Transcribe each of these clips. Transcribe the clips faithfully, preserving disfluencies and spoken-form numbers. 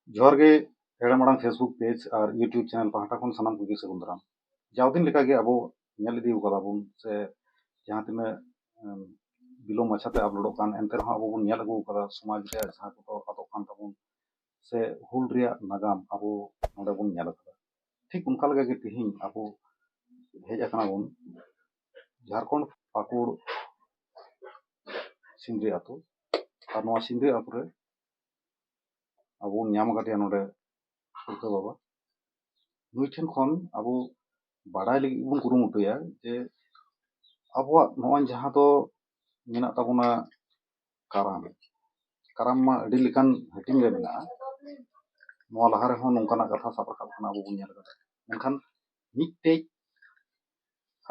ᱡᱚᱦᱟᱨ ᱜᱮ᱾ ᱦᱮᱲᱮᱢ ᱟᱲᱟᱝ Facebook page ᱟᱨ YouTube channel ᱯᱟᱦᱴᱟ ᱠᱷᱚᱱ ᱥᱟᱱᱟᱢ ᱠᱚᱜᱮ ᱥᱟᱹᱜᱩᱱ ᱫᱟᱨᱟᱢ᱾ ᱡᱟᱣ ᱫᱤᱱ ᱞᱮᱠᱟᱜᱮ ᱟᱵᱚ ᱧᱮᱞ ᱤᱫᱤ ᱠᱟᱫᱟ ᱵᱚᱱ, ᱥᱮ ᱡᱟᱦᱟᱸ ᱛᱤᱱᱟᱹᱜ, ᱮᱢ, ᱵᱤᱞᱚᱢ ᱢᱟᱪᱷᱟᱛᱮ ᱟᱯᱞᱳᱰᱚᱜ ᱠᱟᱱ, ᱮᱱᱛᱮ ᱨᱮᱦᱚᱸ ᱟᱵᱚ ᱵᱚᱱ ᱧᱮᱞ ᱟᱹᱜᱩ ᱠᱟᱫᱟ ᱥᱚᱢᱟᱡᱽ ᱨᱮᱭᱟᱜ ᱡᱟᱦᱟᱸ ᱠᱚᱫᱚ ᱟᱫᱚᱜ ᱠᱟᱱ ᱛᱟᱵᱚᱱ, ᱥᱮ ᱦᱩᱞ ᱨᱮᱭᱟᱜ ᱱᱟᱜᱟᱢ ᱟᱵᱚ ᱱᱚᱰᱮ ᱵᱚᱱ ᱧᱮᱞ ᱟᱠᱟᱫᱟ᱾ ᱴᱷᱤᱠ ᱚᱱᱠᱟ ᱞᱮᱠᱟᱜᱮ ᱛᱮᱦᱮᱧ ᱟᱵᱚ ᱦᱮᱡ ᱟᱠᱟᱱᱟ ᱵᱚᱱ ᱡᱷᱟᱲᱠᱷᱚᱸᱰ ᱯᱟᱹᱠᱩᱲ ᱥᱤᱸᱫᱽᱨᱤ ᱟᱹᱛᱩ᱾ ᱟᱨ ᱱᱚᱣᱟ ᱥᱤᱸᱫᱽᱨᱤ ᱟᱹᱛᱩ ᱨᱮ ᱟᱵᱚ ᱵᱚᱱ ᱧᱟᱢ ᱟᱠᱟᱫᱮᱭᱟ ᱱᱚᱰᱮ ᱯᱩᱨᱠᱷᱟᱹ ᱵᱟᱵᱟ᱾ ᱱᱩᱭ ᱴᱷᱮᱱ ᱠᱷᱚᱱ ᱟᱵᱚ ᱵᱟᱰᱟᱭ ᱞᱟᱹᱜᱤᱫ ᱵᱚᱱ ᱠᱩᱨᱩᱢᱩᱴᱩᱭᱟ ᱡᱮ ᱟᱵᱚᱣᱟᱜ ᱱᱚᱜᱼᱚᱭ ᱡᱟᱦᱟᱸ ᱫᱚ ᱢᱮᱱᱟᱜ ᱛᱟᱵᱚᱱᱟ ᱠᱟᱨᱟᱢ᱾ ᱠᱟᱨᱟᱢ ᱢᱟ ᱟᱹᱰᱤ ᱞᱮᱠᱟᱱ ᱦᱟᱹᱴᱤᱧ ᱨᱮ ᱢᱮᱱᱟᱜᱼᱟ᱾ ᱱᱚᱣᱟ ᱞᱟᱦᱟ ᱨᱮᱦᱚᱸ ᱱᱚᱝᱠᱟᱱᱟᱜ ᱠᱟᱛᱷᱟ ᱥᱟᱵ ᱨᱟᱠᱟᱵ ᱠᱟᱱᱟ, ᱟᱵᱚ ᱵᱚᱱ ᱧᱮᱞ ᱠᱟᱫᱟ᱾ ᱢᱮᱱᱠᱷᱟᱱ ᱢᱤᱫᱴᱮᱡ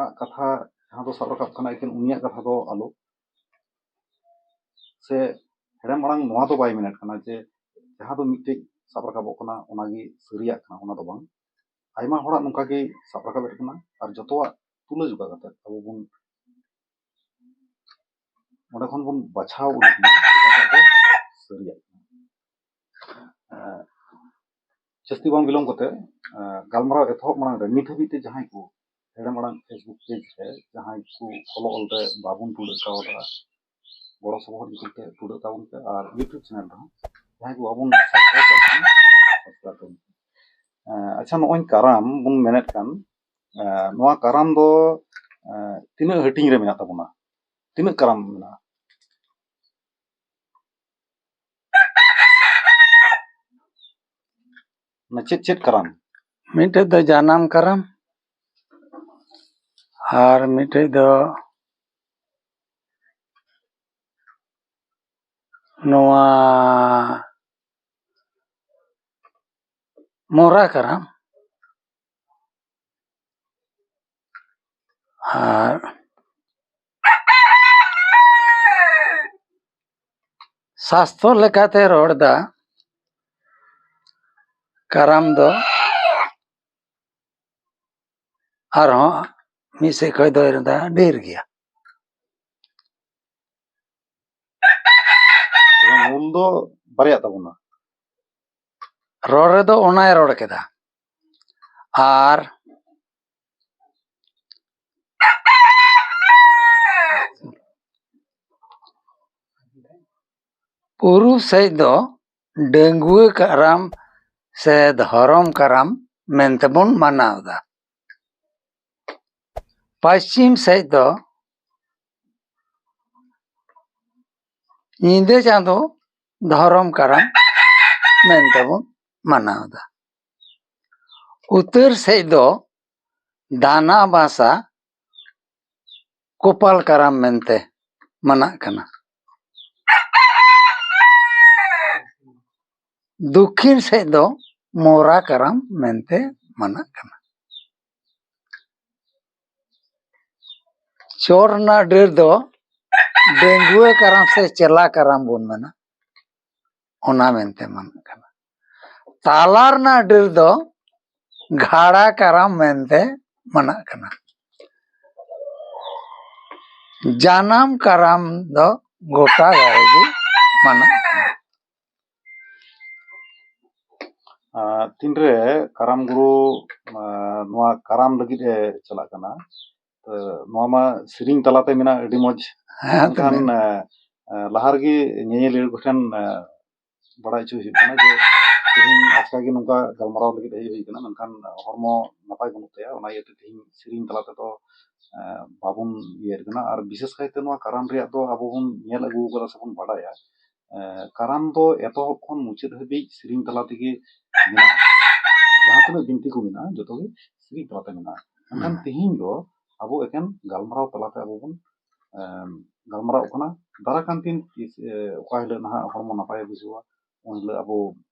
ᱟᱜ ᱠᱟᱛᱷᱟ ᱡᱟᱦᱟᱸ ᱫᱚ ᱥᱟᱵ ᱨᱟᱠᱟᱵ ᱠᱟᱱᱟ, ᱮᱠᱮᱱ ᱩᱱᱤᱭᱟᱜ ᱠᱟᱛᱷᱟ ᱫᱚ ᱟᱞᱚ, ᱥᱮ ᱦᱮᱲᱮᱢ ᱟᱲᱟᱝ ᱱᱚᱣᱟ ᱫᱚ ᱵᱟᱭ ᱢᱮᱱᱮᱫ ᱠᱟᱱᱟ ᱡᱮ ᱡᱟᱦᱟᱸ ᱫᱚ ᱢᱤᱫᱴᱮᱡ ᱥᱟᱵ ᱨᱟᱠᱟᱵᱚᱜ ᱠᱟᱱᱟ ᱚᱱᱟᱜᱮ ᱥᱟᱹᱨᱤᱭᱟᱜ ᱠᱟᱱᱟ, ᱚᱱᱟ ᱫᱚ ᱵᱟᱝ᱾ ᱟᱭᱢᱟ ᱦᱚᱲᱟᱜ ᱱᱚᱝᱠᱟ ᱜᱮ ᱥᱟᱵ ᱨᱟᱠᱟᱵᱮᱫ ᱠᱟᱱᱟ, ᱟᱨ ᱡᱚᱛᱚᱣᱟᱜ ᱛᱩᱞᱟᱹᱡᱚᱠᱷᱟ ᱠᱟᱛᱮ ᱟᱵᱚ ᱵᱚᱱ ᱚᱸᱰᱮ ᱠᱷᱚᱱ ᱵᱚᱱ ᱵᱟᱪᱷᱟᱣ ᱩᱰᱩᱠ ᱢᱟ ᱚᱠᱟᱴᱟᱜ ᱫᱚ ᱥᱟᱹᱨᱤᱭᱟᱜ ᱠᱟᱱᱟ᱾ ᱮᱸ, ᱡᱟᱹᱥᱛᱤ ᱵᱟᱝ ᱵᱤᱞᱚᱢ ᱠᱟᱛᱮ, ᱮᱸ, ᱜᱟᱞᱢᱟᱨᱟᱣ ᱮᱛᱚᱦᱚᱵ ᱢᱟᱲᱟᱝ ᱨᱮ ᱱᱤᱛ ᱦᱟᱹᱵᱤᱡ ᱛᱮ ᱡᱟᱦᱟᱸᱭ ᱠᱚ ᱦᱮᱲᱮᱢ ᱟᱲᱟᱝ Facebook page ᱨᱮ ᱡᱟᱦᱟᱸᱭ ᱠᱚ ᱚᱞᱚᱜ ᱚᱞ ᱨᱮ ᱵᱟᱵᱚᱱ ᱴᱩᱰᱟᱹᱜ ᱠᱟᱣᱫᱟ, ᱜᱚᱲᱚ ᱥᱚᱯᱚᱦᱚᱫ ᱤᱫᱤ ᱛᱮ ᱴᱩᱰᱟᱹᱜ ᱛᱟᱵᱚᱱ ᱯᱮ᱾ ᱟᱨ YouTube channel ᱨᱮᱦᱚᱸ ᱡᱟᱦᱟᱸᱭ ᱠᱚ ᱵᱟᱵᱚᱱ subscribe ᱠᱟᱜ ᱠᱷᱟᱱ, subscribe ᱛᱟᱵᱚᱱ ᱯᱮ᱾ ᱮᱸ, ᱟᱪᱪᱷᱟ, ᱱᱚᱜᱼᱚᱭ ᱠᱟᱨᱟᱢ ᱵᱚᱱ ᱢᱮᱱᱮᱫ ᱠᱟᱱ, ᱮᱸ, ᱱᱚᱣᱟ ᱠᱟᱨᱟᱢ ᱫᱚ, ᱮᱸ, ᱛᱤᱱᱟᱹᱜ ᱦᱟᱹᱴᱤᱧ ᱨᱮ ᱢᱮᱱᱟᱜ ᱛᱟᱵᱚᱱᱟ? ᱛᱤᱱᱟᱹᱜ ᱠᱟᱨᱟᱢ ᱢᱮᱱᱟᱜᱼᱟ? ᱚᱱᱟ ᱪᱮᱫ ᱪᱮᱫ ᱠᱟᱨᱟᱢ? ᱢᱤᱫᱴᱮᱡ ᱫᱚ ᱡᱟᱱᱟᱢ ᱠᱟᱨᱟᱢ, ᱟᱨ ᱢᱤᱫᱴᱮᱡ ᱫᱚ ᱱᱚᱣᱟ ᱢᱚᱨᱟ ᱠᱟᱨᱟᱢ, ᱟᱨ ᱥᱟᱥᱛᱚ ᱞᱮᱠᱟᱛᱮ ᱨᱚᱲ ᱫᱟ ᱠᱟᱨᱟᱢ ᱫᱚ ᱟᱨᱦᱚᱸ ᱢᱤᱫ ᱥᱮᱫ ᱠᱷᱚᱡ ᱫᱚ ᱰᱷᱮᱨ ᱜᱮᱭᱟ᱾ ᱛᱚᱵᱮ ᱢᱩᱞ ᱫᱚ ᱵᱟᱨᱭᱟᱜ ᱛᱟᱵᱚᱱᱟ, ᱨᱚᱲ ᱨᱮᱫᱚ ᱚᱱᱟᱭ ᱨᱚᱲ ᱠᱮᱫᱟ᱾ ᱟᱨ ᱯᱩᱨᱩᱵ ᱥᱮᱫ ᱫᱚ ᱰᱟᱺᱜᱩᱣᱟᱹ ᱠᱟᱨᱟᱢ ᱥᱮ ᱫᱷᱚᱨᱚᱢ ᱠᱟᱨᱟᱢ ᱢᱮᱱᱛᱮ ᱵᱚᱱ ᱢᱟᱱᱟᱣ ᱮᱫᱟ᱾ ᱯᱚᱪᱷᱤᱢ ᱥᱮᱫ ᱫᱚ ᱧᱤᱫᱟᱹ ᱪᱟᱸᱫᱚ ᱫᱷᱚᱨᱚᱢ ᱠᱟᱨᱟᱢ ᱢᱮᱱᱛᱮ ᱵᱚᱱ ᱢᱟᱱᱟᱣ ᱮᱫᱟ᱾ ᱩᱛᱛᱚᱨ ᱥᱮᱫ ᱫᱚ ᱫᱟᱱᱟ ᱵᱟᱥᱟ ᱠᱚᱯᱟᱞ ᱠᱟᱨᱟᱢ ᱢᱮᱱᱛᱮ ᱢᱟᱱᱟᱜ ᱠᱟᱱᱟ᱾ ᱫᱚᱠᱠᱷᱤᱱ ᱥᱮᱫ ᱫᱚ ᱢᱚᱨᱟ ᱠᱟᱨᱟᱢ ᱢᱮᱱᱛᱮ ᱢᱟᱱᱟᱜ ᱠᱟᱱᱟ᱾ ᱪᱚᱴ ᱨᱮᱱᱟᱜ ᱰᱟᱹᱨ ᱫᱚ ᱰᱟᱺᱜᱩᱣᱟᱹ ᱠᱟᱨᱟᱢ ᱥᱮ ᱪᱮᱞᱟ ᱠᱟᱨᱟᱢ ᱵᱚᱱ ᱢᱮᱱᱟ, ᱚᱱᱟ ᱢᱮᱱᱛᱮ ᱢᱟᱱᱟᱜ ᱠᱟᱱᱟ᱾ ᱛᱟᱞᱟ ᱨᱮᱱᱟᱜ ᱰᱟᱹᱨ ᱫᱚ ᱜᱷᱟᱲᱟ ᱠᱟᱨᱟᱢ ᱢᱮᱱᱛᱮ ᱢᱟᱱᱟᱜ ᱠᱟᱱᱟ᱾ ᱡᱟᱱᱟᱢ ᱠᱟᱨᱟᱢ ᱫᱚ ᱜᱚᱴᱟ ᱫᱟᱨᱮ ᱜᱮ ᱢᱟᱱᱟᱜ ᱠᱟᱱᱟ᱾ ᱟᱨ ᱛᱤᱱᱨᱮ ᱠᱟᱨᱟᱢ ᱜᱩᱨᱩ, ᱟᱨ ᱱᱚᱣᱟ ᱠᱟᱨᱟᱢ ᱞᱟᱹᱜᱤᱫ ᱮ ᱪᱟᱞᱟᱜ ᱠᱟᱱᱟ, ᱛᱚ ᱱᱚᱣᱟ ᱢᱟ ᱥᱮᱨᱮᱧ ᱛᱟᱞᱟᱛᱮ ᱢᱮᱱᱟᱜ, ᱟᱹᱰᱤ ᱢᱚᱡᱽ᱾ ᱦᱮᱸ, ᱛᱚ ᱢᱮᱱᱠᱷᱟᱱ ᱢᱮᱱ- ᱟᱨ, ᱟᱨ ᱞᱟᱦᱟ ᱨᱮᱜᱮ ᱧᱮᱧᱮᱞᱤᱭᱟᱹ ᱠᱚᱴᱷᱮᱱ ᱟᱨ, ᱵᱟᱲᱟᱭ ᱦᱚᱪᱚ ᱦᱩᱭᱩᱜ ᱠᱟᱱᱟ ᱡᱮ ᱛᱮᱦᱮᱧ ᱟᱪᱠᱟ ᱜᱮ ᱱᱚᱝᱠᱟ ᱜᱟᱞᱢᱟᱨᱟᱣ ᱞᱟᱹᱜᱤᱫ ᱦᱮᱡ ᱦᱩᱭ ᱠᱟᱱᱟ, ᱢᱮᱱᱠᱷᱟᱱ ᱦᱚᱲᱢᱚ ᱱᱟᱯᱟᱭ ᱵᱟᱹᱱᱩᱜ ᱛᱟᱭᱟ, ᱚᱱᱟ ᱤᱭᱟᱹᱛᱮ ᱛᱮᱦᱮᱧ ᱥᱮᱨᱮᱧ ᱛᱟᱞᱟ ᱛᱮᱫᱚ ᱟᱨ, ᱵᱟᱵᱚᱱ ᱤᱭᱟᱹᱭᱮᱫ ᱠᱟᱱᱟ᱾ ᱟᱨ ᱵᱤᱥᱮᱥ ᱠᱟᱭᱛᱮ ᱱᱚᱣᱟ ᱠᱟᱨᱟᱢ ᱨᱮᱭᱟᱜ ᱫᱚ ᱟᱵᱚ ᱵᱚᱱ ᱧᱮᱞ ᱟᱹᱜᱩ ᱠᱟᱫᱟ ᱥᱮᱵᱚᱱ ᱵᱟᱲᱟᱭᱟ, ᱟᱨ ᱠᱟᱨᱟᱢ ᱫᱚ ᱮᱛᱚᱦᱚᱵ ᱠᱷᱚᱱ ᱢᱩᱪᱟᱹᱫ ᱦᱟᱹᱵᱤᱡ ᱥᱮᱨᱮᱧ ᱛᱟᱞᱟ ᱛᱮᱜᱮ ᱢᱮᱱᱟᱜᱼᱟ᱾ ᱡᱟᱦᱟᱸ ᱛᱤᱱᱟᱹᱜ ᱵᱤᱱᱛᱤ ᱠᱚ ᱢᱮᱱᱟᱜᱼᱟ, ᱡᱚᱛᱚ ᱜᱮ ᱥᱮᱨᱮᱧ ᱛᱟᱞᱟᱛᱮ ᱢᱮᱱᱟᱜᱼᱟ᱾ ᱢᱮᱱᱠᱷᱟᱱ ᱛᱮᱦᱮᱧ ᱫᱚ ᱟᱵᱚ ᱮᱠᱮᱱ ᱜᱟᱞᱢᱟᱨᱟᱣ ᱛᱟᱞᱟᱛᱮ ᱟᱵᱚ ᱵᱚᱱ ᱮᱢ, ᱜᱟᱞᱢᱟᱨᱟᱣ ᱠᱟᱱᱟ᱾ ᱫᱟᱨᱟᱭ ᱠᱟᱱ ᱫᱤᱱ ᱛᱤᱥ, ᱮ, ᱚᱠᱟ ᱦᱤᱞᱳᱜ ᱱᱟᱦᱟᱜ ᱦᱚᱲᱢᱚ ᱱᱟᱯᱟᱭᱮ ᱵᱩᱡᱷᱟᱹᱣᱟ, ᱩᱱ ᱦᱤᱞᱳᱜ ᱟᱵᱚ,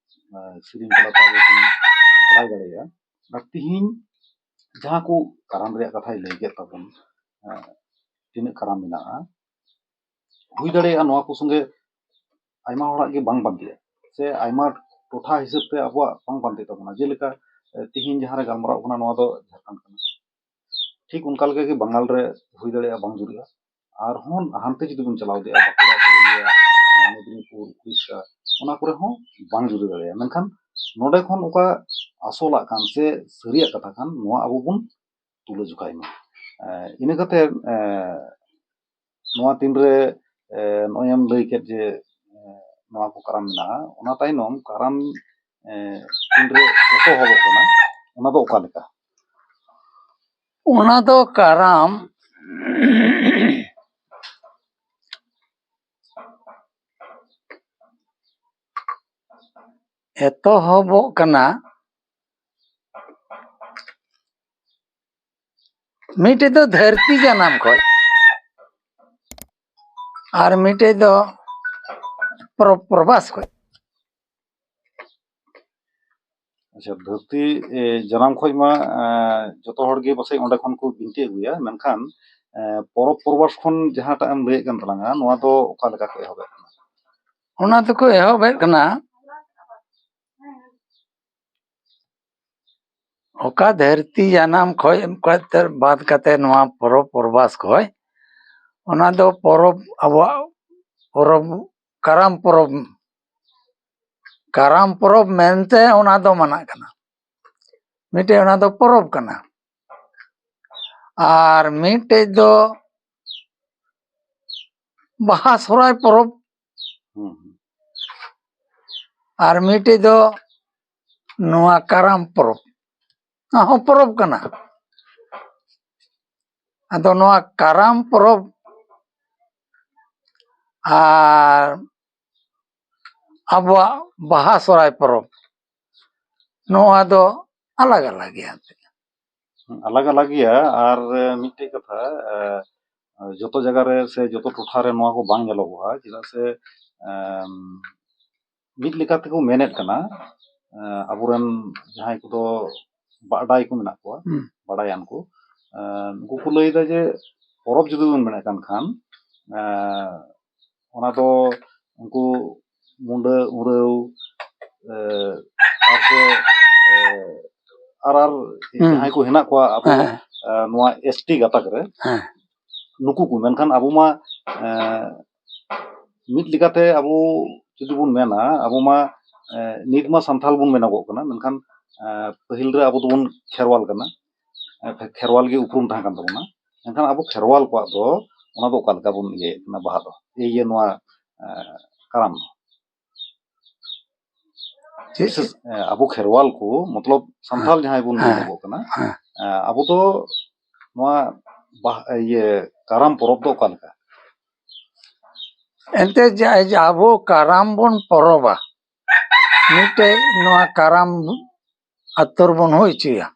ᱮ, ᱥᱮᱨᱮᱧ ᱛᱟᱞᱟᱛᱮ ᱟᱵᱚ ᱵᱚᱱ ᱵᱟᱲᱟᱭ ᱫᱟᱲᱮᱭᱟᱜᱼᱟ᱾ ᱟᱨ ᱛᱤᱦᱤᱧ ᱡᱟᱦᱟᱸ ᱠᱚ ᱠᱟᱨᱟᱢ ᱨᱮᱭᱟᱜ ᱠᱟᱛᱷᱟᱭ ᱞᱟᱹᱭ ᱠᱮᱫ ᱛᱟᱵᱚᱱ, ᱮ, ᱛᱤᱱᱟᱹᱜ ᱠᱟᱨᱟᱢ ᱢᱮᱱᱟᱜᱼᱟ, ᱦᱩᱭ ᱫᱟᱲᱮᱭᱟᱜᱼᱟ ᱱᱚᱣᱟ ᱠᱚ ᱥᱚᱸᱜᱮ ᱟᱭᱢᱟ ᱦᱚᱲᱟᱜ ᱜᱮ ᱵᱟᱝ ᱵᱟᱱᱛᱤᱜᱼᱟ, ᱥᱮ ᱟᱭᱢᱟ ᱴᱚᱴᱷᱟ ᱦᱤᱥᱟᱹᱵ ᱛᱮ ᱟᱵᱚᱣᱟᱜ ᱵᱟᱝ ᱵᱟᱱᱛᱤᱜ ᱛᱟᱵᱚᱱᱟ᱾ ᱡᱮᱞᱮᱠᱟ, ᱮ, ᱛᱤᱦᱤᱧ ᱡᱟᱦᱟᱸ ᱨᱮ ᱜᱟᱞᱢᱟᱨᱟᱣ ᱠᱟᱱᱟ, ᱱᱚᱣᱟ ᱫᱚ ᱡᱷᱟᱲᱠᱷᱚᱸᱰ ᱠᱟᱱᱟ, ᱴᱷᱤᱠ ᱚᱱᱠᱟ ᱞᱮᱠᱟ ᱜᱮ ᱵᱟᱝᱜᱟᱞ ᱨᱮ ᱦᱩᱭ ᱫᱟᱲᱮᱭᱟᱜᱼᱟ, ᱵᱟᱝ ᱡᱩᱨᱤᱜᱼᱟ᱾ ᱟᱨᱦᱚᱸ ᱦᱟᱱᱛᱮ ᱡᱩᱫᱤ ᱵᱚᱱ ᱪᱟᱞᱟᱣ ᱤᱫᱤᱜᱼᱟ, ᱵᱟᱸᱠᱩᱲᱟ, ᱯᱩᱨᱩᱞᱤᱭᱟᱹ, ᱢᱮᱫᱽᱱᱤᱯᱩᱨ, ᱩᱲᱤᱥᱥᱟ, ᱚᱱᱟ ᱠᱚᱨᱮ ᱦᱚᱸ ᱵᱟᱝ ᱡᱩᱨᱤ ᱫᱟᱲᱮᱭᱟᱜᱼᱟ᱾ ᱢᱮᱱᱠᱷᱟᱱ ᱱᱚᱰᱮ ᱠᱷᱚᱱ ᱚᱠᱟ ᱟᱥᱚᱞᱟᱜ ᱠᱟᱱ ᱥᱮ ᱥᱟᱹᱨᱤᱭᱟᱜ ᱠᱟᱛᱷᱟ ᱠᱟᱱ, ᱱᱚᱣᱟ ᱟᱵᱚ ᱵᱚᱱ ᱛᱩᱞᱟᱹ ᱡᱚᱠᱷᱟᱭ ᱢᱟ᱾ ᱮ, ᱤᱱᱟᱹ ᱠᱟᱛᱮ, ᱮ, ᱱᱚᱣᱟ ᱛᱤᱱᱨᱮ, ᱮ, ᱱᱚᱜᱼᱚᱭ ᱮᱢ ᱞᱟᱹᱭ ᱠᱮᱫ ᱡᱮ, ᱮ, ᱱᱚᱣᱟ ᱠᱚ ᱠᱟᱨᱟᱢ ᱢᱮᱱᱟᱜᱼᱟ, ᱚᱱᱟ ᱛᱟᱭᱱᱚᱢ ᱠᱟᱨᱟᱢ, ᱮ, ᱛᱤᱱᱨᱮ ᱮᱛᱚᱦᱚᱵᱚᱜ ᱠᱟᱱᱟ, ᱚᱱᱟ ᱫᱚ ᱚᱠᱟ ᱞᱮᱠᱟ? ᱚᱱᱟ ᱫᱚ ᱠᱟᱨᱟᱢ ᱮᱛᱚᱦᱚᱵᱚᱜ ᱠᱟᱱᱟ ᱢᱤᱫᱴᱮᱡ ᱫᱚ ᱫᱷᱟᱹᱨᱛᱤ ᱡᱟᱱᱟᱢ ᱠᱷᱚᱡ, ᱟᱨ ᱢᱤᱫᱴᱮᱡ ᱫᱚ ᱯᱨᱚ-, ᱯᱨᱚᱵᱟᱥ ᱠᱷᱚᱡ᱾ ᱟᱪᱪᱷᱟ, ᱫᱷᱟᱹᱨᱛᱤ, ᱮ, ᱡᱟᱱᱟᱢ ᱠᱷᱚᱡ ᱢᱟ, ᱮ, ᱡᱚᱛᱚ ᱦᱚᱲ ᱜᱮ ᱯᱟᱥᱮᱡ ᱚᱸᱰᱮ ᱠᱷᱚᱱ ᱠᱚ ᱵᱤᱱᱛᱤ ᱟᱹᱜᱩᱭᱟ, ᱢᱮᱱᱠᱷᱟᱱ, ᱮ, ᱯᱚᱨᱚᱵᱽ ᱯᱚᱨᱵᱟᱥ ᱠᱷᱚᱱ ᱡᱟᱦᱟᱸᱴᱟᱜ ᱮᱢ ᱞᱟᱹᱭᱮᱫ ᱠᱟᱱ ᱛᱟᱞᱟᱝᱟ, ᱱᱚᱣᱟ ᱫᱚ ᱚᱠᱟ ᱞᱮᱠᱟ ᱠᱚ ᱮᱦᱚᱵᱮᱫ ᱠᱟᱱᱟ? ᱚᱱᱟ ᱫᱚᱠᱚ ᱮᱦᱚᱵᱮᱫ ᱠᱟᱱᱟ ᱚᱠᱟ ᱫᱷᱟᱹᱨᱛᱤ ᱡᱟᱱᱟᱢ ᱠᱷᱚᱡ ᱠᱟᱛᱮ, ᱵᱟᱫ ᱠᱟᱛᱮ ᱱᱚᱣᱟ ᱯᱚᱨᱚᱵᱽ ᱯᱚᱨᱵᱟᱥ ᱠᱷᱚᱡ, ᱚᱱᱟ ᱫᱚ ᱯᱚᱨᱚᱵᱽ, ᱟᱵᱚᱣᱟᱜ ᱯᱚᱨᱚᱵᱽ, ᱠᱟᱨᱟᱢ ᱯᱚᱨᱚᱵᱽ, ᱠᱟᱨᱟᱢ ᱯᱚᱨᱚᱵᱽ ᱢᱮᱱᱛᱮ ᱚᱱᱟ ᱫᱚ ᱢᱟᱱᱟᱜ ᱠᱟᱱᱟ᱾ ᱢᱤᱫᱴᱮᱡ ᱚᱱᱟ ᱫᱚ ᱯᱚᱨᱚᱵᱽ ᱠᱟᱱᱟ᱾ ᱟᱨ ᱢᱤᱫᱴᱮᱡ ᱫᱚ ᱵᱟᱦᱟ ᱥᱚᱦᱨᱟᱭ ᱯᱚᱨᱚᱵᱽ᱾ ᱦᱩᱸ, ᱦᱩᱸ᱾ ᱟᱨ ᱢᱤᱫᱴᱮᱡ ᱫᱚ ᱱᱚᱣᱟ ᱠᱟᱨᱟᱢ ᱯᱚᱨᱚᱵᱽ, ᱚᱱᱟ ᱦᱚᱸ ᱯᱚᱨᱚᱵᱽ ᱠᱟᱱᱟ᱾ ᱟᱫᱚ ᱱᱚᱣᱟ ᱠᱟᱨᱟᱢ ᱯᱚᱨᱚᱵᱽ ᱟᱨ ᱟᱵᱚᱣᱟᱜ ᱵᱟᱦᱟ ᱥᱚᱦᱨᱟᱭ ᱯᱚᱨᱚᱵᱽ, ᱱᱚᱣᱟ ᱫᱚ ᱟᱞᱟᱜᱽ ᱟᱞᱟᱜᱽ ᱜᱮᱭᱟ᱾ ᱟᱞᱟᱜᱽ ᱟᱞᱟᱜᱽ ᱜᱮᱭᱟ᱾ ᱟᱨ, ᱮ, ᱢᱤᱫᱴᱮᱡ ᱠᱟᱛᱷᱟ, ᱮ, ᱡᱚᱛᱚ ᱡᱟᱭᱜᱟ ᱨᱮ ᱥᱮ ᱡᱚᱛᱚ ᱴᱚᱴᱷᱟ ᱨᱮ ᱱᱚᱣᱟ ᱠᱚ ᱵᱟᱝ ᱧᱮᱞᱚᱜᱚᱜᱼᱟ, ᱪᱮᱫᱟᱜ ᱥᱮ, ᱮᱢ, ᱢᱤᱫ ᱞᱮᱠᱟ ᱛᱮᱠᱚ ᱢᱮᱱᱮᱫ ᱠᱟᱱᱟ, ᱮ, ᱟᱵᱚᱨᱮᱱ ᱡᱟᱦᱟᱸᱭ ᱠᱚᱫᱚ ᱵᱟᱰᱟᱭ ᱠᱚ ᱢᱮᱱᱟᱜ ᱠᱚᱣᱟ, ᱦᱩᱸ᱾ ᱵᱟᱰᱟᱭᱟᱱ ᱠᱚ, ᱮ, ᱩᱱᱠᱩ ᱠᱚ ᱞᱟᱹᱭᱫᱟ ᱡᱮ ᱯᱚᱨᱚᱵᱽ ᱡᱩᱫᱤ ᱵᱚᱱ ᱢᱮᱱᱮᱫ ᱠᱟᱱ ᱠᱷᱟᱱ, ᱮ, ᱚᱱᱟ ᱫᱚ ᱩᱱᱠᱩ ᱢᱩᱰᱟᱹ, ᱩᱨᱟᱹᱣ, ᱮ, ᱛᱟᱨᱯᱚᱨᱮ, ᱮ, ᱟᱨ ᱟᱨ ᱦᱩᱸ᱾ ᱡᱟᱦᱟᱸᱭ ᱠᱚ ᱦᱮᱱᱟᱜ ᱠᱚᱣᱟ ᱟᱵᱚ, ᱦᱮᱸ, ᱦᱮᱸ᱾ ᱮ, ᱱᱚᱣᱟ ᱮᱥ ᱴᱤ ᱜᱟᱛᱟᱠ ᱨᱮ, ᱦᱮᱸ᱾ ᱱᱩᱠᱩ ᱠᱚ, ᱢᱮᱱᱠᱷᱟᱱ ᱟᱵᱚ ᱢᱟ, ᱮ, ᱢᱤᱫ ᱞᱮᱠᱟᱛᱮ ᱟᱵᱚ ᱡᱩᱫᱤ ᱵᱚᱱ ᱢᱮᱱᱟ, ᱟᱵᱚ ᱢᱟ ᱮ, ᱱᱤᱛ ᱢᱟ ᱥᱟᱱᱛᱟᱲ ᱵᱚᱱ ᱢᱮᱱᱚᱜᱚᱜ ᱠᱟᱱᱟ, ᱢᱮᱱᱠᱷᱟᱱ ᱮ, ᱯᱟᱹᱦᱤᱞ ᱨᱮ ᱟᱵᱚ ᱫᱚᱵᱚᱱ ᱠᱷᱮᱨᱣᱟᱞ ᱠᱟᱱᱟ᱾ ᱮ, ᱠᱷᱮᱨᱣᱟᱞ ᱜᱮ ᱩᱯᱨᱩᱢ ᱛᱟᱦᱮᱸ ᱠᱟᱱ ᱛᱟᱵᱚᱱᱟ᱾ ᱢᱮᱱᱠᱷᱟᱱ ᱟᱵᱚ ᱠᱷᱮᱨᱣᱟᱞ ᱠᱚᱣᱟᱜ ᱫᱚ ᱚᱱᱟ ᱫᱚ ᱚᱠᱟ ᱞᱮᱠᱟ ᱵᱚᱱ ᱤᱭᱟᱹᱭᱮᱫ ᱠᱟᱱᱟ ᱵᱟᱦᱟ ᱫᱚ, ᱤᱭᱟᱹ, ᱱᱚᱣᱟ ᱮ, ᱠᱟᱨᱟᱢ ᱫᱚ? ᱪᱮᱫ? ᱵᱤᱥᱮᱥ, ᱮ, ᱟᱵᱚ ᱠᱷᱮᱨᱣᱟᱞ ᱠᱚ, ᱢᱚᱛᱞᱚᱵ ᱥᱟᱱᱛᱟᱲ ᱦᱮᱸ᱾ ᱡᱟᱦᱟᱸᱭ ᱵᱚᱱ ᱦᱮᱸ᱾ ᱢᱮᱱᱚᱜᱚᱜ ᱠᱟᱱᱟ, ᱦᱮᱸ᱾ ᱮ, ᱟᱵᱚ ᱫᱚ ᱱᱚᱣᱟ ᱵᱟᱦ-, ᱤᱭᱟᱹ, ᱠᱟᱨᱟᱢ ᱯᱚᱨᱚᱵᱽ ᱫᱚ ᱚᱠᱟ ᱞᱮᱠᱟ? ᱮᱱᱛᱮ ᱡᱟ-, ᱡᱟ-, ᱟᱵᱚ ᱠᱟᱨᱟᱢ ᱵᱚᱱ ᱯᱚᱨᱚᱵᱟ, ᱢᱤᱫᱴᱮᱡ ᱱᱚᱣᱟ ᱠᱟᱨᱟᱢ ᱟᱛᱳ ᱨᱮᱵᱚᱱ ᱦᱩᱭ ᱦᱚᱪᱚᱭᱟ᱾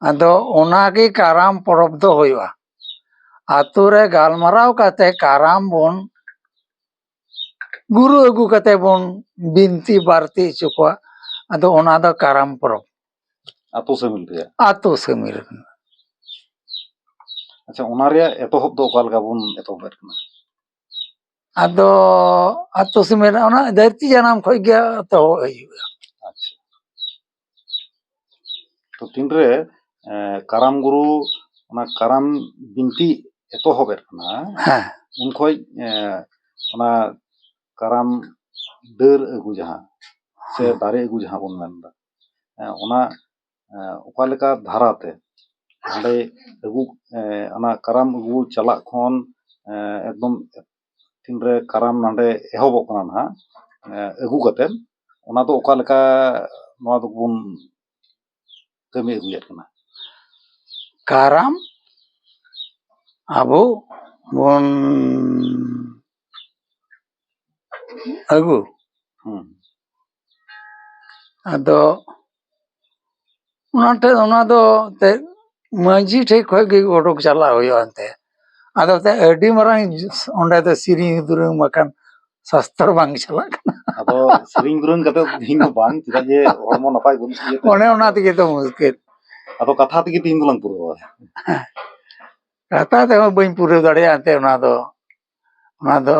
ᱟᱫᱚ ᱚᱱᱟᱜᱮ ᱠᱟᱨᱟᱢ ᱯᱚᱨᱚᱵᱽ ᱫᱚ ᱦᱩᱭᱩᱜᱼᱟ᱾ ᱟᱛᱳ ᱨᱮ ᱜᱟᱞᱢᱟᱨᱟᱣ ᱠᱟᱛᱮ ᱠᱟᱨᱟᱢ ᱵᱚᱱ, ᱜᱩᱨᱩ ᱟᱹᱜᱩ ᱠᱟᱛᱮ ᱵᱚᱱ ᱵᱤᱱᱛᱤ ᱵᱟᱨᱛᱤ ᱦᱚᱪᱚ ᱠᱚᱣᱟ᱾ ᱟᱫᱚ ᱚᱱᱟ ᱫᱚ ᱠᱟᱨᱟᱢ ᱯᱚᱨᱚᱵᱽ᱾ ᱟᱛᱳ ᱥᱟᱹᱢᱤᱞ ᱨᱮᱭᱟᱜ? ᱟᱛᱳ ᱥᱟᱹᱢᱤᱞ ᱨᱮ᱾ ᱟᱪᱪᱷᱟ, ᱚᱱᱟ ᱨᱮᱭᱟᱜ ᱮᱛᱚᱦᱚᱵ ᱫᱚ ᱚᱠᱟ ᱞᱮᱠᱟ ᱵᱚᱱ ᱮᱛᱚᱦᱚᱵᱮᱫ ᱠᱟᱱᱟ? ᱟᱫᱚ ᱟᱛᱳ ᱥᱟᱹᱢᱤᱞ ᱨᱮ ᱚᱱᱟ ᱫᱷᱟᱹᱨᱛᱤ ᱡᱟᱱᱟᱢ ᱠᱷᱚᱡ ᱜᱮ ᱮᱛᱚᱦᱚᱵ ᱦᱩᱭᱩᱜᱼᱟ᱾ ᱟᱪᱪᱷᱟ᱾ ᱛᱚ ᱛᱤᱱᱨᱮ, ᱮ, ᱠᱟᱨᱟᱢ ᱜᱩᱨᱩ ᱚᱱᱟ ᱠᱟᱨᱟᱢ ᱵᱤᱱᱛᱤ ᱮᱛᱚᱦᱚᱵᱮᱫ ᱠᱟᱱᱟ, ᱦᱮᱸ᱾ ᱩᱱ ᱠᱷᱚᱡ, ᱮ, ᱚᱱᱟ ᱠᱟᱨᱟᱢ ᱰᱟᱹᱨ ᱟᱹᱜᱩ ᱡᱟᱦᱟᱸ, ᱥᱮ ᱦᱮᱸ᱾ ᱫᱟᱨᱮ ᱟᱹᱜᱩ ᱡᱟᱦᱟᱸ ᱵᱚᱱ ᱢᱮᱱᱫᱟ, ᱮ, ᱚᱱᱟ, ᱮ, ᱚᱠᱟ ᱞᱮᱠᱟ ᱫᱷᱟᱨᱟᱛᱮ ᱦᱟᱸᱰᱮ ᱟᱹᱜᱩ, ᱮ, ᱚᱱᱟ ᱠᱟᱨᱟᱢ ᱟᱹᱜᱩ ᱪᱟᱞᱟᱜ ᱠᱷᱚᱱ, ᱮ, ᱮᱠᱫᱚᱢ ᱛᱤᱱᱨᱮ ᱠᱟᱨᱟᱢ ᱱᱚᱰᱮ ᱮᱦᱚᱵᱚᱜ ᱠᱟᱱᱟ ᱱᱟᱦᱟᱜ, ᱮ, ᱟᱹᱜᱩ ᱠᱟᱛᱮᱫ, ᱚᱱᱟ ᱫᱚ ᱚᱠᱟ ᱞᱮᱠᱟ ᱱᱚᱣᱟ ᱫᱚᱵᱚᱱ ᱠᱟᱹᱢᱤ ᱟᱹᱜᱩᱭᱮᱫ ᱠᱟᱱᱟ? ᱠᱟᱨᱟᱢ ᱟᱵᱚ ᱵᱚᱱ ᱟᱹᱜᱩ᱾ ᱦᱩᱸ᱾ ᱟᱫᱚ ᱚᱱᱟ ᱴᱷᱮᱡ, ᱚᱱᱟ ᱫᱚ ᱮᱱᱛᱮᱫ ᱢᱟᱹᱡᱷᱤ ᱴᱷᱮᱡ ᱠᱷᱚᱡ ᱜᱮ ᱚᱰᱚᱠ ᱪᱟᱞᱟᱜ ᱦᱩᱭᱩᱜᱼᱟ ᱮᱱᱛᱮᱫ᱾ ᱟᱫᱚ ᱮᱱᱛᱮᱫ ᱟᱹᱰᱤ ᱢᱟᱨᱟᱝ ᱚᱸᱰᱮ ᱫᱚ ᱥᱮᱨᱮᱧ ᱫᱩᱨᱟᱹᱝ ᱵᱟᱠᱷᱟᱱ ᱥᱟᱥᱛᱚᱨ ᱵᱟᱝ ᱪᱟᱞᱟᱜ ᱠᱟᱱᱟ᱾ ᱟᱫᱚ ᱥᱮᱨᱮᱧ ᱫᱩᱨᱟᱹᱝ ᱠᱟᱛᱮ ᱛᱮᱦᱮᱧ ᱫᱚ ᱵᱟᱝ, ᱪᱮᱫᱟᱜ ᱡᱮ ᱦᱚᱲᱢᱚ ᱱᱟᱯᱟᱭ ᱵᱟᱹᱱᱩᱜ ᱛᱟᱵᱚᱱᱟ᱾ ᱚᱱᱮ ᱚᱱᱟ ᱛᱮᱜᱮ ᱛᱚ ᱢᱩᱥᱠᱤᱞ᱾ ᱟᱫᱚ ᱠᱟᱛᱷᱟ ᱛᱮᱜᱮ ᱛᱮᱦᱮᱧ ᱫᱚᱞᱟᱝ ᱯᱩᱨᱟᱹᱣᱟ᱾ ᱠᱟᱛᱷᱟ ᱛᱮᱦᱚᱸ ᱵᱟᱹᱧ ᱯᱩᱨᱟᱹᱣ ᱫᱟᱲᱮᱭᱟᱜᱼᱟ ᱮᱱᱛᱮᱫ ᱚᱱᱟ ᱫᱚ᱾ ᱚᱱᱟ ᱫᱚ